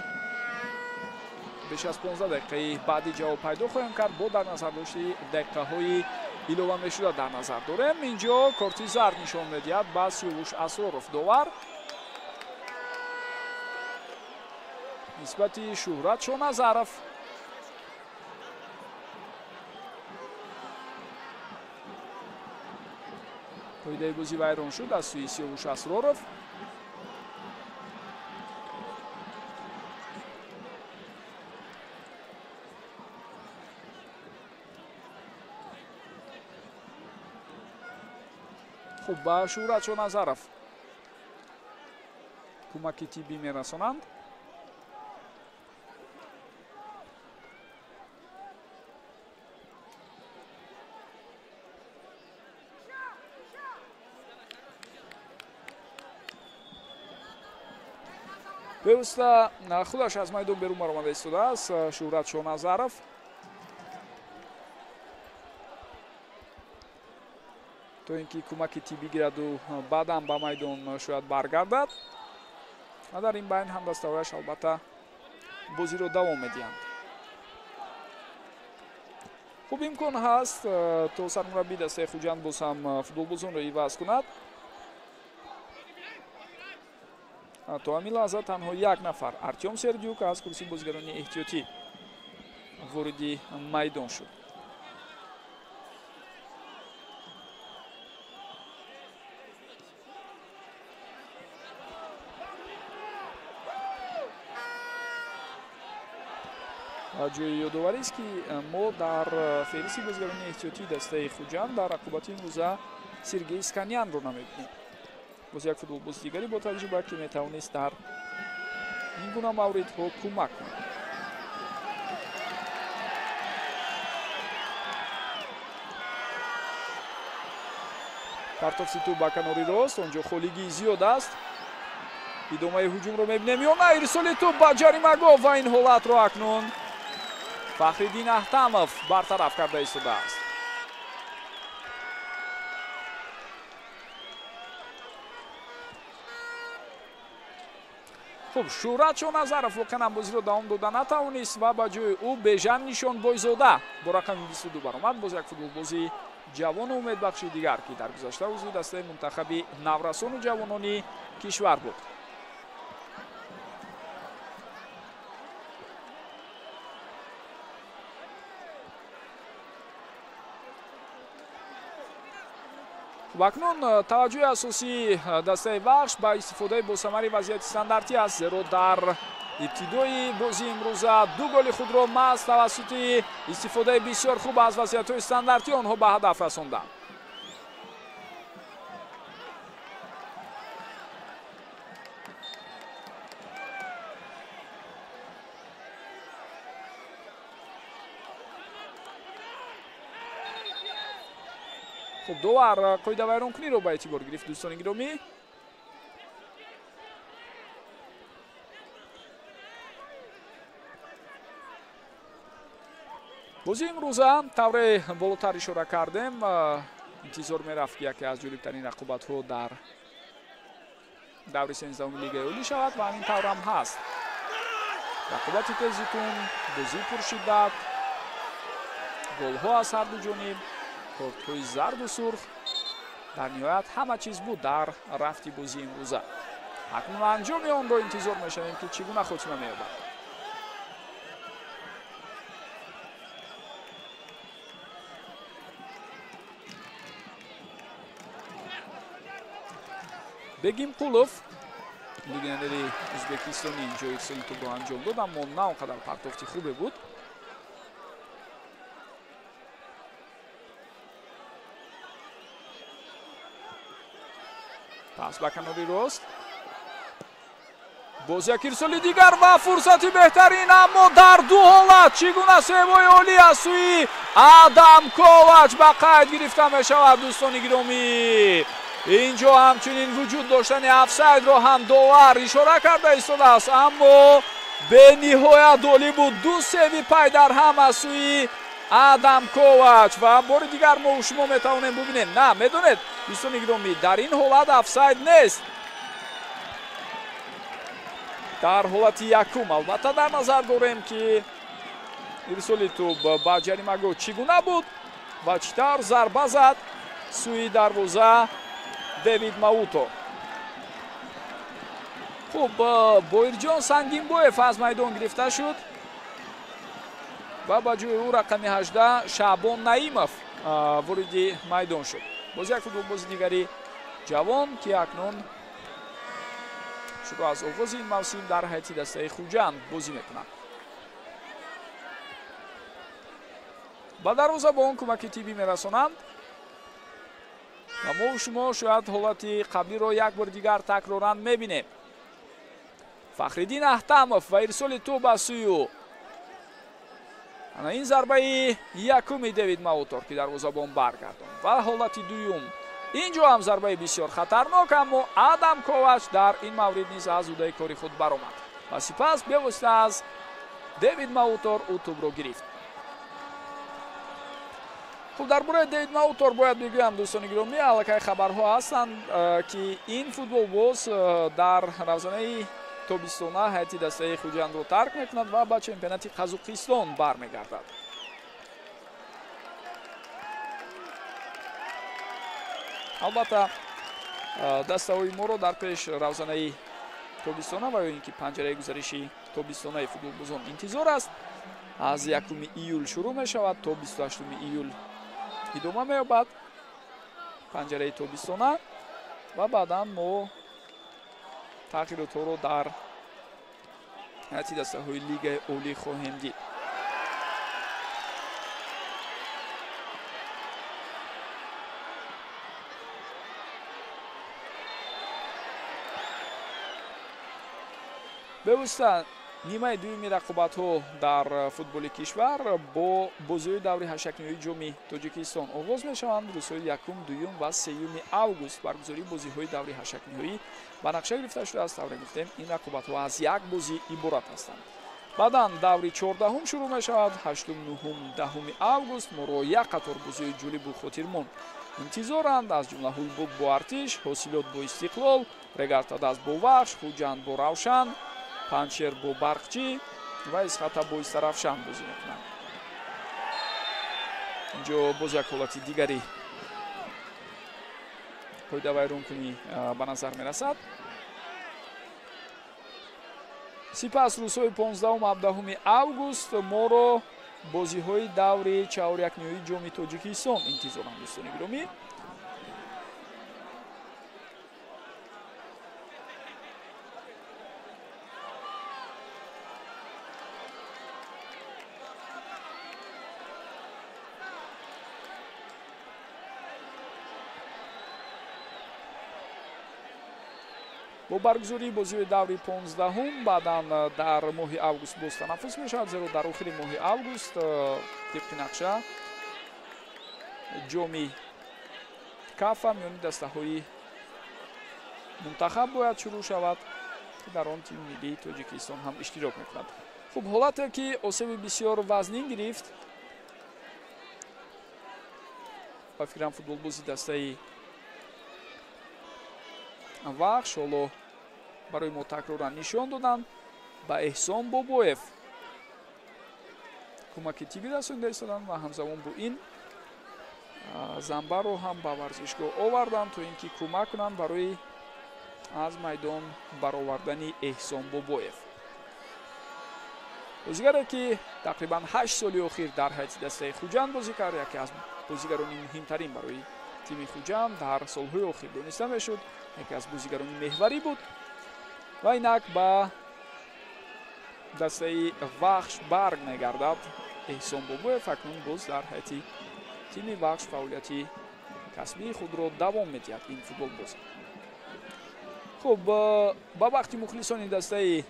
беш аз 15 дақиқаи баъдӣ ҷавоб пайдо хоҳем кард, бо дар назар дошти дақиқаҳои илова мешуда дар назар дорем. Инҷо корти зард нишон медиҳад ба Сиёвуш Асроров довар нисбати Шӯҳрат Шоназаров. Қоидаи бозӣ вайрон шуд аз сӯи Сиёвуш Асроров. Хуб, ба Шӯҳрат Шоназаров кӯмаки тиббӣ мерасонанд. Бевосита худаш аз майдон берун баромада истодааст Шӯҳрат Шоназаров. То ин ки кӯмаки тиббӣ гираду баъдан ба майдон шояд баргардад. Ва дар ин байн ҳам дастаҳояш албатта бозиро давом медиҳанд. Хуб, имкон ҳаст то сармураббии дастаи Хуҷанд боз ҳам футболбозонро иваз кунад. То ҳамин лаҳза танҳо як нафар, Артём Сердюк, аз курсии бозигарони эҳтиётӣ вориди майдон шуд. Ҷои ёдоварист, ки мо дар феҳристи бозигарони эҳтиётии дастаи Хуҷанд дар рақобати имрӯза Сергей Сканянро намебинем. Боз як футболбози дигаре бо таҷриба, ки метавонист дар ин гуна мавридҳо кӯмак кунад. Партофти тӯб ба канори рост, онҷо холигии зиёд аст. Идомаи ҳуҷумро мебинем ё на? Ирсоли тӯб ба ҷаримагоҳ ва ин ҳолатро акнун Фахриддин Аҳтамов бартараф карда истодааст. Хуб, Шӯҳрат Шоназаров воқеан ҳам бозиро давом дода натавонист ва ба ҷои ӯ Бежан Нишонбойзода бо рақами 22 баромад. Боз як футболбози ҷавону умедбахши дигар, ки дар гузашта узви дастаи мунтахаби наврасону ҷавонони кишвар буд. Ва акнун таваҷҷӯҳи асосии дастаи Вахш ба истифодаи босамари вазъияти стандартӣ аст, зеро дар ибтидои бозии имрӯза ду голи худро маҳз тавассути истифодаи бисёр хуб аз вазъиятҳои стандартӣ онҳо ба ҳадаф расонданд. Хуб, довар қоидавайронкуниро ба эътибор гирифт, дӯстони гиромӣ. Бозии имрӯза тавре болотар ишора кардем, интизор мерафт, ки яке аз ҷолибтарин рақобатҳо дар даври 13-уми Лигаи Олӣ шавад ва ҳамин таврам ҳаст. Рақобати тезитун, бозии пуршиддат, голҳо аз ҳарду ҷониб, кортҳои зарду сурх, дар ниҳоят ҳама чиз буд дар рафти бозии имрӯза. Акнун анҷоми онро интизор мешавем, ки чӣ гуна хотима меёбад. Бегимқулов, легионери ӯзбекистонӣ, инҷо ирсоли тӯбро анҷом дод, аммо на он қадар партофти хубе буд. Пас ба канори рост. Боз як ирсоли дигар ва фурсати беҳтарин, аммо дар ду ҳолат чӣ гуна севои олӣ аз сӯи Адам Ковач ба қайд гирифта мешавад, дӯстони гиромӣ. Инҷо ҳамчунин вуҷуд доштани офсайдро ҳам довар ишора карда истодааст, аммо бениҳоят олӣ буд. Ду севи пай дар ҳам аз сӯи Адам Ковач ва бори дигар мо шумо метавонем бубинем. На, медонед, дӯстони гиромӣ, дар ин ҳолат офсайд нест. Дар ҳолати якум албатта дар назар дорем, ки ирсоли тӯб ба ҷаримагоҳ чӣ гуна буд ва чӣ тавр зарба зад сӯи дарвоза Дэвид Мауто. Хуб, Боирҷон Сангинбоев аз майдон гирифта шуд ва ба ҷои ӯ рақами 18 Шаъбон Наимов вориди майдон шуд. Боз як футболбози дигари ҷавон, ки акнун шурӯъ аз оғози ин мавсим дар ҳайати дастаи Хуҷанд бозӣ мекунад. Ба дарвозабон кӯмаки тиббӣ мерасонанд ва мо шумо шояд ҳолати қаблиро як бори дигар такроран мебинем. Фахриддин Аҳтамов ва ирсоли тӯб аз сӯи ӯ. Ана ин зарбаи якуми Дэвид Маутор, ки дарвозабон баргардонд. Ва ҳолати дуюм. Инҷо ҳам зарбаи бисёр хатарнок, аммо Адам Ковач дар ин маврид низ аз ӯдаи кори худ баромад ва сипас бевосита аз Дэвид Маутор ӯ тӯбро гирифт. Хуб, дар бораи Дэвид Маутор бояд бигӯям, дӯстони гиромӣ, аллакай хабарҳо ҳастанд, ки ин футболбоз дар равзанаи тобистона ҳайати дастаи Хуҷандро тарк мекунад ва ба чемпионати Қазоқистон бармегардад. Албатта, дастаҳои моро дар пеш равзанаи тобистона ва ё ин ки панҷараи гузариши тобистонаи футболбозон интизор аст. Аз 1 июл шурӯъ мешавад, то 28 июл идома меёбад панҷараи тобистона ва баъдан мо тағйиротҳоро дар ҳайати дастаҳои Лигаи Олӣ хоҳем дид. Бевосита нимаи дуюми рақобатҳо дар футболи кишвар бо бозиҳои даври ҳашякниҳои ҷоми Тоҷикистон оғоз мешаванд. Рӯзҳои 1, 2 ва 3 август баргузории бозиҳои даври ҳашякниҳоӣ ба нақша гирифта шудааст. Тавре гуфтем, ин рақобатҳо аз як бозӣ иборат ҳастанд. Баъдан даври 14-ум шурӯъ мешавад. 8, 9, 10 август моро як қатор бозиҳои ҷолибу хотирмон интизоранд, аз ҷумла Ҳулбук бо Артиш, Ҳосилот бо Истиқлол, Регартадаз бо Вахш, Хуҷанд бо Равшан, Панҷшер бо Барқчӣ ва Исхата бо Истарафшан бозӣ мекунанд. Инҷо боз як ҳолати дигари қоидавайронкунӣ ба назар мерасад. Сипас рӯзҳои 15-17 август моро бозиҳои даври чаҳорякниҳои ҷоми Тоҷикистон интизоранд, дӯстони гиромӣ. Бо баргузории бозиҳои даври 15-ум баъдан дар моҳи август боз танаффус мешавад, зеро дар охири моҳи август тибқи нақша ҷоми Секафа миёни дастаҳои мунтахаб бояд шурӯъ шавад, ки дар он тими миллии Тоҷикистон ҳам иштирок мекунад. Хуб, ҳолате ки осеби бисёр вазнин гирифт, ба фикрам футболбози дастаи Вахш ҳоло барои мо такроран нишон доданд, ба Эҳсон Бобоев кӯмаки тиббӣ расонида истоданд ва ҳамзамон бо ин занбарро ҳам ба варзишгоҳ оварданд, то ин ки кӯмак кунанд барои аз майдон баровардани Эҳсон Бобоев. Бозигаре ки тақрибан 8 соли охир дар ҳайати дастаи Хуҷанд бозӣ кард, яке аз бозигарони муҳимтарин барои тими Хуҷанд дар солҳои охир дониста мешуд, яке аз бозигарони меҳварӣ буд ва инак ба дастаи Вахш барг мегардад Эҳсон Бобоев. Акнун боз дар ҳайати тими Вахш фаъолияти касбии худро давом медиҳад ин футболбоз. Хуб, ба бахти мухлисони дастаи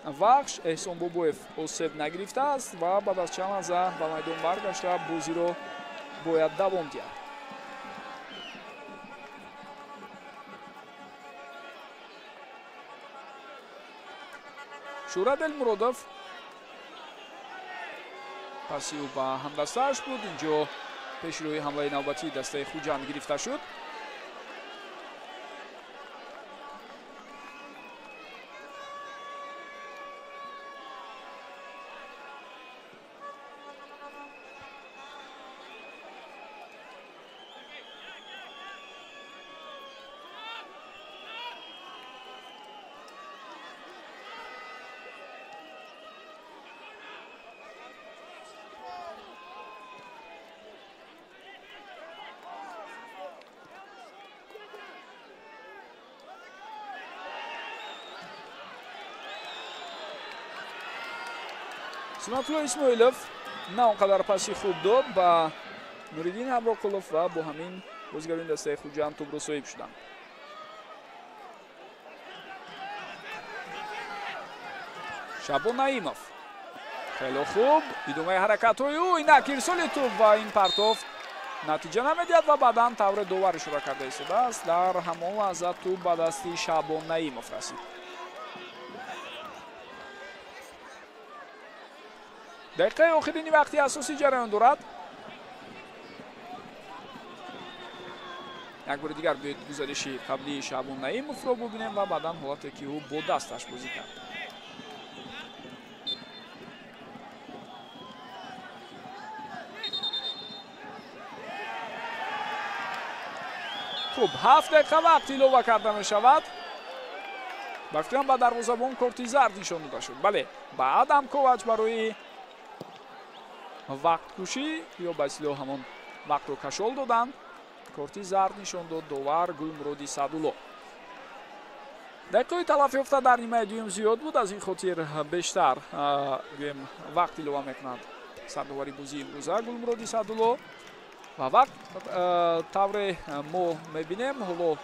Вахш Эҳсон Бобоев осеб нагирифтааст ва баъд аз чанд лаҳза ба майдон баргашта бозиро бояд давом диҳад. Шӯҳрат Элмуродов паси ӯ ба ҳамдастааш буд. Инҷо пеши рӯи ҳамлаи навбатии дастаи Хуҷанд гирифта шуд. Сунатулло Исмоилов на он қадар паси хуб дод ба Нуриддин Ҳамроқулов ва бо ҳамин бозигарони дастаи Хуҷанд тӯбро соҳиб шуданд. Шабон Наимов хеле хуб идомаи ҳаракатҳои ӯ, инак ирсоли тӯб ва ин партофт натиҷа намедиҳад ва баъдан тавре довар ишора карда истодааст. Дар ҳамон лаҳза тӯб ба дасти Шабон Наимов расид. Дақиқаи охирини вақти асосӣ ҷараён дорад. Як бори дигар биёед гузариши қаблии Шабон Наимовро бубинем ва баъдан ҳолате ки ӯ бо дасташ бозӣ кард. Хуб, 7 дақиқа вақт илова карда мешавад. Ба фикрам ба дарвозабон корти зард нишон дода шуд. Бале, ба Адам Ковач барои вақткушӣ ё ба истилоҳ ҳамон вақтро кашол доданд, корти зард нишон дод довар Гулмуроди Саъдулло. Дақиқаҳои талаф ёфта дар нимаи дуюм зиёд буд, аз ин хотир бештар гӯем вақт илова мекунад сардовари бозии имрӯза Гулмуроди Саъдулло. Ва вақт тавре мо мебинем, ҳоло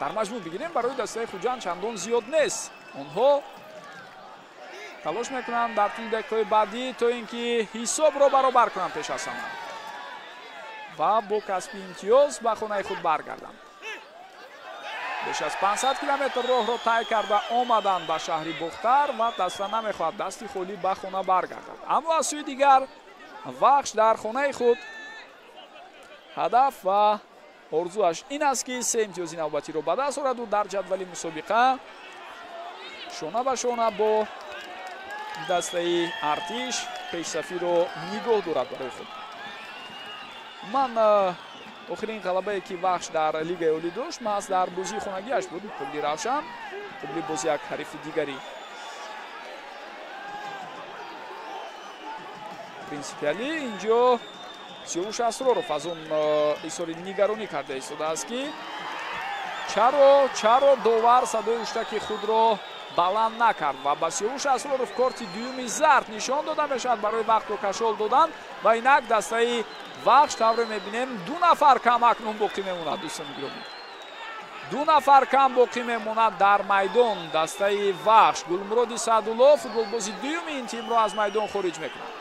дар маҷмӯъ бигирем, барои дастаи Хуҷанд чандон зиёд нест. Онҳо талош мекунанд дар тӯли дақиқаҳои баъдӣ то ин ки ҳисобро баробар кунанд пеш аз ҳама ва бо касби имтиёз ба хонаи худ баргарданд. Беш аз 500 километр роҳро тай карда омаданд ба шаҳри Бохтар ва даста намехоҳад дасти холӣ ба хона баргардад. Аммо аз сӯи дигар Вахш дар хонаи худ ҳадаф ва орзуаш ин аст ки 3 имтиёзи навбатиро ба даст ораду дар ҷадвали мусобиқа шона ба шона бо дастаи Артиш пешсафиро нигоҳ дорад барои худ. Ман охирин ғалабае ки Вахш дар лигаи олӣ дошт, маҳз дар бозии хонагиаш буд муқобили Равшан, муқобили боз як ҳарифи дигари принсипиалӣ. Инҷо Сиёвуш Асроров аз он изҳори нигаронӣ карда истодааст, ки чаро довар садои ҳуштаки худро баланд накард ва ба Сиёвуш Асроров корти дуюми зард нишон дода мешавад барои вақтро кашол додан. Ва инак дастаи Вахш тавре мебинем 2 нафар кам акнун боқӣ мемонад. Дӯстони гиромӣ, 2 нафар кам боқӣ мемонад дар майдон дастаи Вахш. Гулмуроди Саъдулло футболбози дуюми ин тимро аз майдон хориҷ мекунад.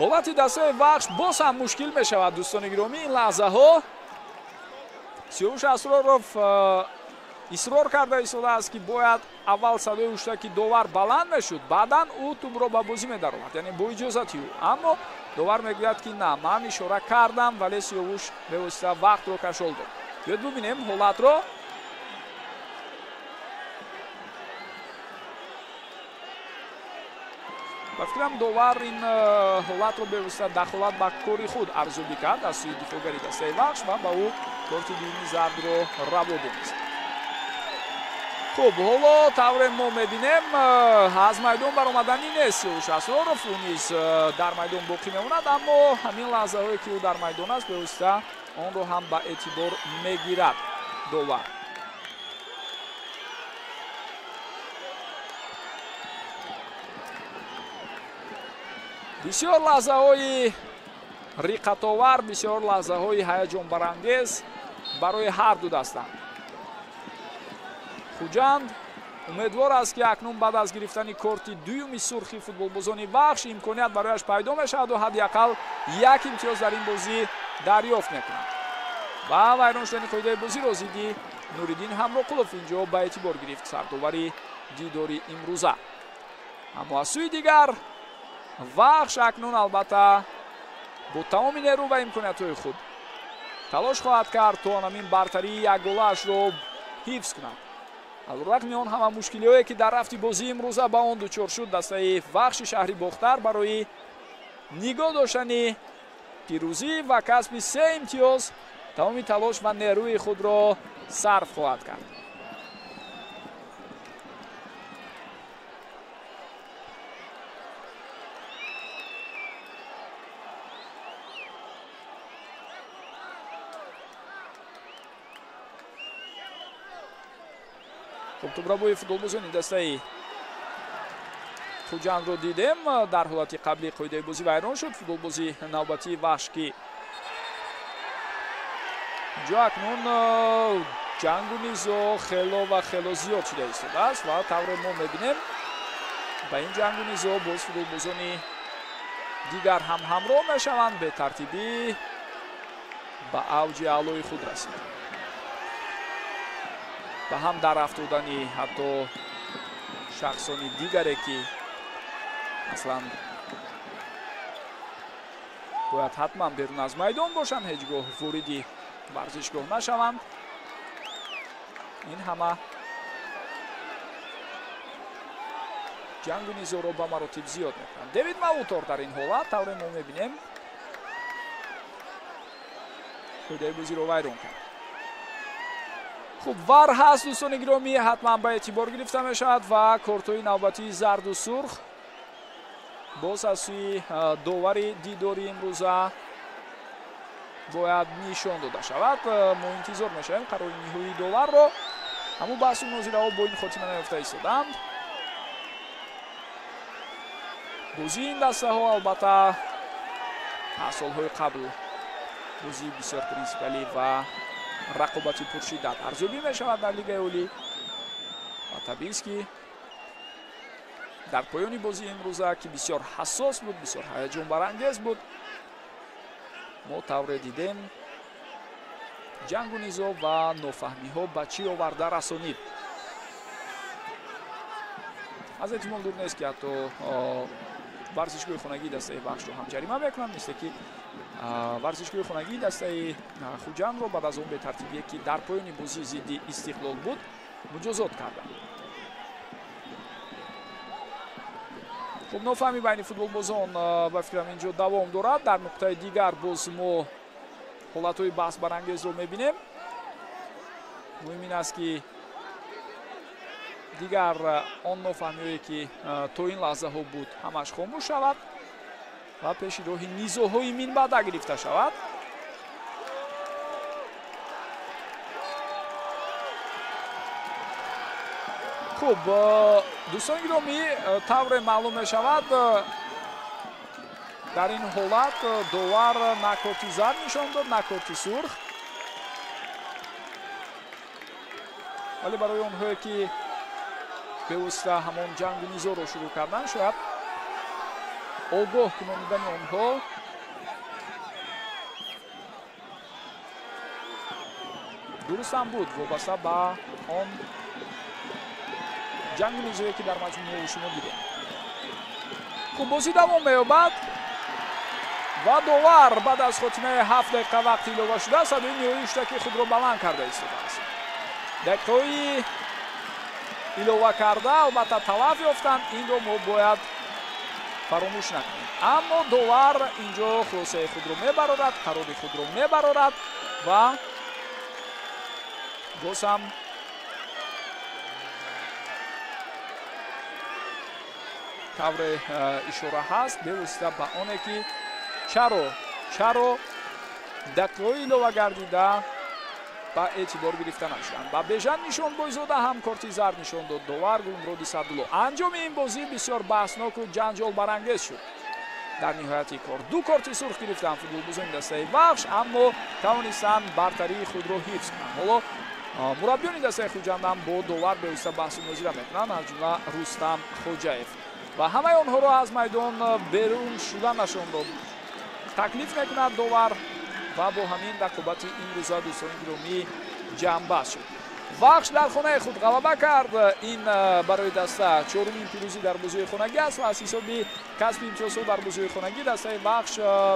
Ҳолати дастаи Вахш боз ҳам мушкил мешавад, дӯстони гиромӣ. Ин лаҳзаҳо Сиёвуш Асроров исрор карда истодааст, ки бояд аввал садои ҳуштаки довар баланд мешуд, баъдан ӯ тӯбро ба бозӣ медаровард, яъне бо иҷозати ӯ. Аммо довар мегӯяд, ки на, ман ишора кардам, вале Сиёвуш бевосита вақтро кашол дод. Биёед бубинем ҳолатро. Ба фикрам, довар ин ҳолатро бевосита дахолат ба кори худ арзёбӣ кард аз сӯи дифоъгари дастаи Вахш ва ба ӯ корти дуюми зардро раво донист. Хуб, ҳоло тавре мо мебинем, аз майдон баромаданӣ нест Сиёвуш Асроров, ӯ низ дар майдон боқӣ мемонад, аммо ҳамин лаҳзаҳое ки ӯ дар майдон аст, бевосита онро ҳам ба эътибор мегирад довар. Бисёр лаҳзаҳои риқатовар, бисёр лаҳзаҳои ҳаяҷонбарангез барои ҳар ду даста. Хуҷанд умедвор аст, ки акнун баъд аз гирифтани корти дуюми сурхи футболбозони Вахш имконият барояш пайдо мешавад ва ҳадди ақал як имтиёз дар ин бозӣ дарёфт мекунад. Ва вайрон шудани қоидаи бозиро зидди Нуриддин Ҳамроқулов инҷо ба эътибор гирифт сардовари дидори имрӯза. Аммо аз сӯи дигар Вахш акнун албатта бо тамоми нерӯ ва имкониятҳои худ талош хоҳад кард, то ҳамин бартарии якголаашро ҳифз кунад. Алрағми он ҳама мушкилиҳое, ки дар рафти бозии имрӯза ба он дучор шуд, дастаи Вахши шаҳри Бохтар барои нигоҳ доштани пирӯзӣ ва касби се имтиёз тамоми талош ва нерӯи худро сарф хоҳад кард. Хуб, тӯбрабои футболбозони дастаи Хуҷандро дидем. Дар ҳолати қаблӣ қоидаи бозӣ вайрон шуд. Футболбози навбатии Вахш, ки инҷо акнун ҷангу низо хело ва хело зиёд шуда истодааст ва тавре мо мебинем, ба ин ҷангу низо боз футболбозони дигар ҳам ҳамроҳ мешаванд. Бетартибӣ ба авҷи аълои худ расид. Ба ҳам дар афтодани ҳатто шахсони дигаре, ки аслан бояд ҳатман берун аз майдон бошанд, ҳеҷ гоҳ вориди варзишгоҳ нашаванд. Ин ҳама ҷангу низоро ба маротиб зиёд мекунанд. Дэвид Маутор дар ин ҳолат, тавре мо мебинем, қоидаи бозиро вайрон кард. Хуб, вар ҳаст, дӯстони гиромӣ, ҳатман ба эътибор гирифта мешавад ва кортҳои навбатии зарду сурх боз аз сӯи довари дидори имрӯза бояд нишон дода шавад. Мо интизор мешавем қарори ниҳоии доварро, аммо баҳсу мунозираҳо бо ин хотима наёфта истоданд. Бозии ин дастаҳо албатта аз солҳои қабл бозии бисёр принсипиалӣ ва рақобати пуршиддат арзёбӣ мешавад дар Лигаи Олӣ ва табиист, ки дар поёни бозии имрӯза, ки бисёр ҳассос буд, бисёр ҳаяҷонбарангез буд, мо тавре дидем ҷангу низо ва нофаҳмиҳо ба чӣ оварда расонид. Аз эҳтимол дур нест, ки ҳатто варзишгоҳи хонагии дастаи Вахшро ҳам ҷарима мекунанд, мисле ки варзишгоҳи хонагии дастаи Хуҷандро баъд аз он бетартибие, ки дар поёни бозии зидди Истиқлол буд, муҷозот карданд. Хуб, нофаҳмӣ байни футболбозон ба фикрам инҷо давом дорад. Дар нуқтаи дигар боз мо ҳолатҳои баҳсбарангезро мебинем. Муҳим ин аст, ки дигар он нофаҳмиҳое, ки то ин лаҳзаҳо буд, ҳамаш хомӯш шавад ва пеши роҳи низоҳои минбаъда гирифта шавад. Хуб, дӯстони гиромӣ, тавре маълум мешавад, дар ин ҳолат довар на корти зард нишон дод, на корти сурх, вале барои онҳое, ки бевосита ҳамон ҷангу низоро шурӯъ карданд, шояд Огоҳ кунонидани онҳо дуруст ҳам буд, вобаста ба он ҷангу низое ки дар маҷмӯъ шумо дидем. Хуб, бозӣ давом меёбад ва довар баъд аз хотимаи 7 дақиқа вақти илова шуда садои ниҳоии ҳуштаки худро баланд карда истодааст. Дақиқаҳои илова карда албатта талаф ёфтанд, инро мо бояд фаромӯш накунем. Аммо довар инҷо хулосаи худро мебарорад, қарори худро мебарорад ва боз ҳам тавре ишора ҳаст бевосита ба оне ки чаро дақиқаҳои илова гардида ба эътибор гирифта нашуданд. Ба Бежан Нишонбойзода ҳам корти зард нишон дод довар Гулмуроди Садулло. Анҷоми ин бозӣ бисёр баҳсноку ҷанҷолбарангез шуд. Дар ниҳояти кор 2 корти сурх гирифтанд футболбозони дастаи Вахш, аммо тавонистанд бартарии худро ҳифз кунанд. Ҳоло мураббиёни дастаи Хуҷанд ҳам бо довар бевосита баҳсу мунозира мекунанд, аз ҷумла Рустам Хоҷаев. Ва ҳамаи онҳоро аз майдон берун шуданашонро таклиф мекунад довар ва бо ҳамин рақобати имрӯза дӯстони гиромӣ ҷамъбаст шуд. Вахш дар хонаи худ ғалаба кард. Ин барои даста чорумин пирӯзӣ дар бозиҳои хонагӣ аст ва аз ҳисоби касби имтиёзҳо дар бозиҳои хонагӣ дастаи Вахш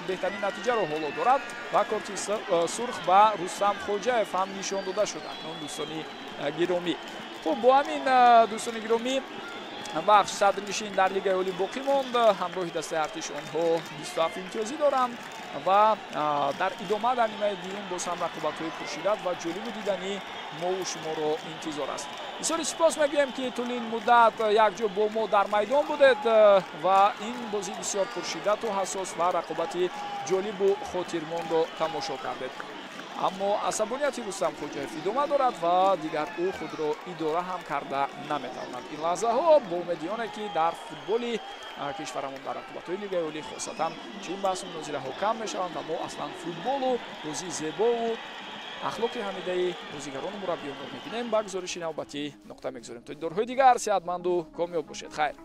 беҳтарин натиҷаро ҳоло дорад ва корти сурх ба Рустам Хоҷаев ҳам нишон дода шуд. Акнун дӯстони гиромӣ, хуб, бо ҳамин дӯстони гиромӣ Вахш садрнишин дар лигаи олӣ боқӣ монд. Ҳамроҳи дастаи Артиш онҳо 27 имтиёзӣ доранд ва дар идома дар нимаи дуюм боз ҳам рақобатҳои пуршиддат ва ҷолибу диданӣ мову шуморо интизор аст. Бисёри сипос мегӯем ки тӯли ин муддат якҷо бо мо дар майдон будед ва ин бозӣ бисёр пуршиддату ҳассос ва рақобати ҷолибу хотирмонро тамошо кардед. Аммо асабонияти Рустам Хоҷаев идома дорад ва дигар ӯ худро идора ҳам карда наметавонад. Ин лаҳзаҳо бо умеди оне ки дар футболи кишварамон дар рақобатҳои лигаи олӣ хосатан чунин баҳсу мунозираҳо кам мешаванд ва мо аслан футболу бозии зебову ахлоқи ҳамидаи бозигарону мураббиёнро мебинем. Ба гузориши навбатӣ нуқта мегузорем. То дидорҳои дигар сеҳатманду комёб бошед. Хайр.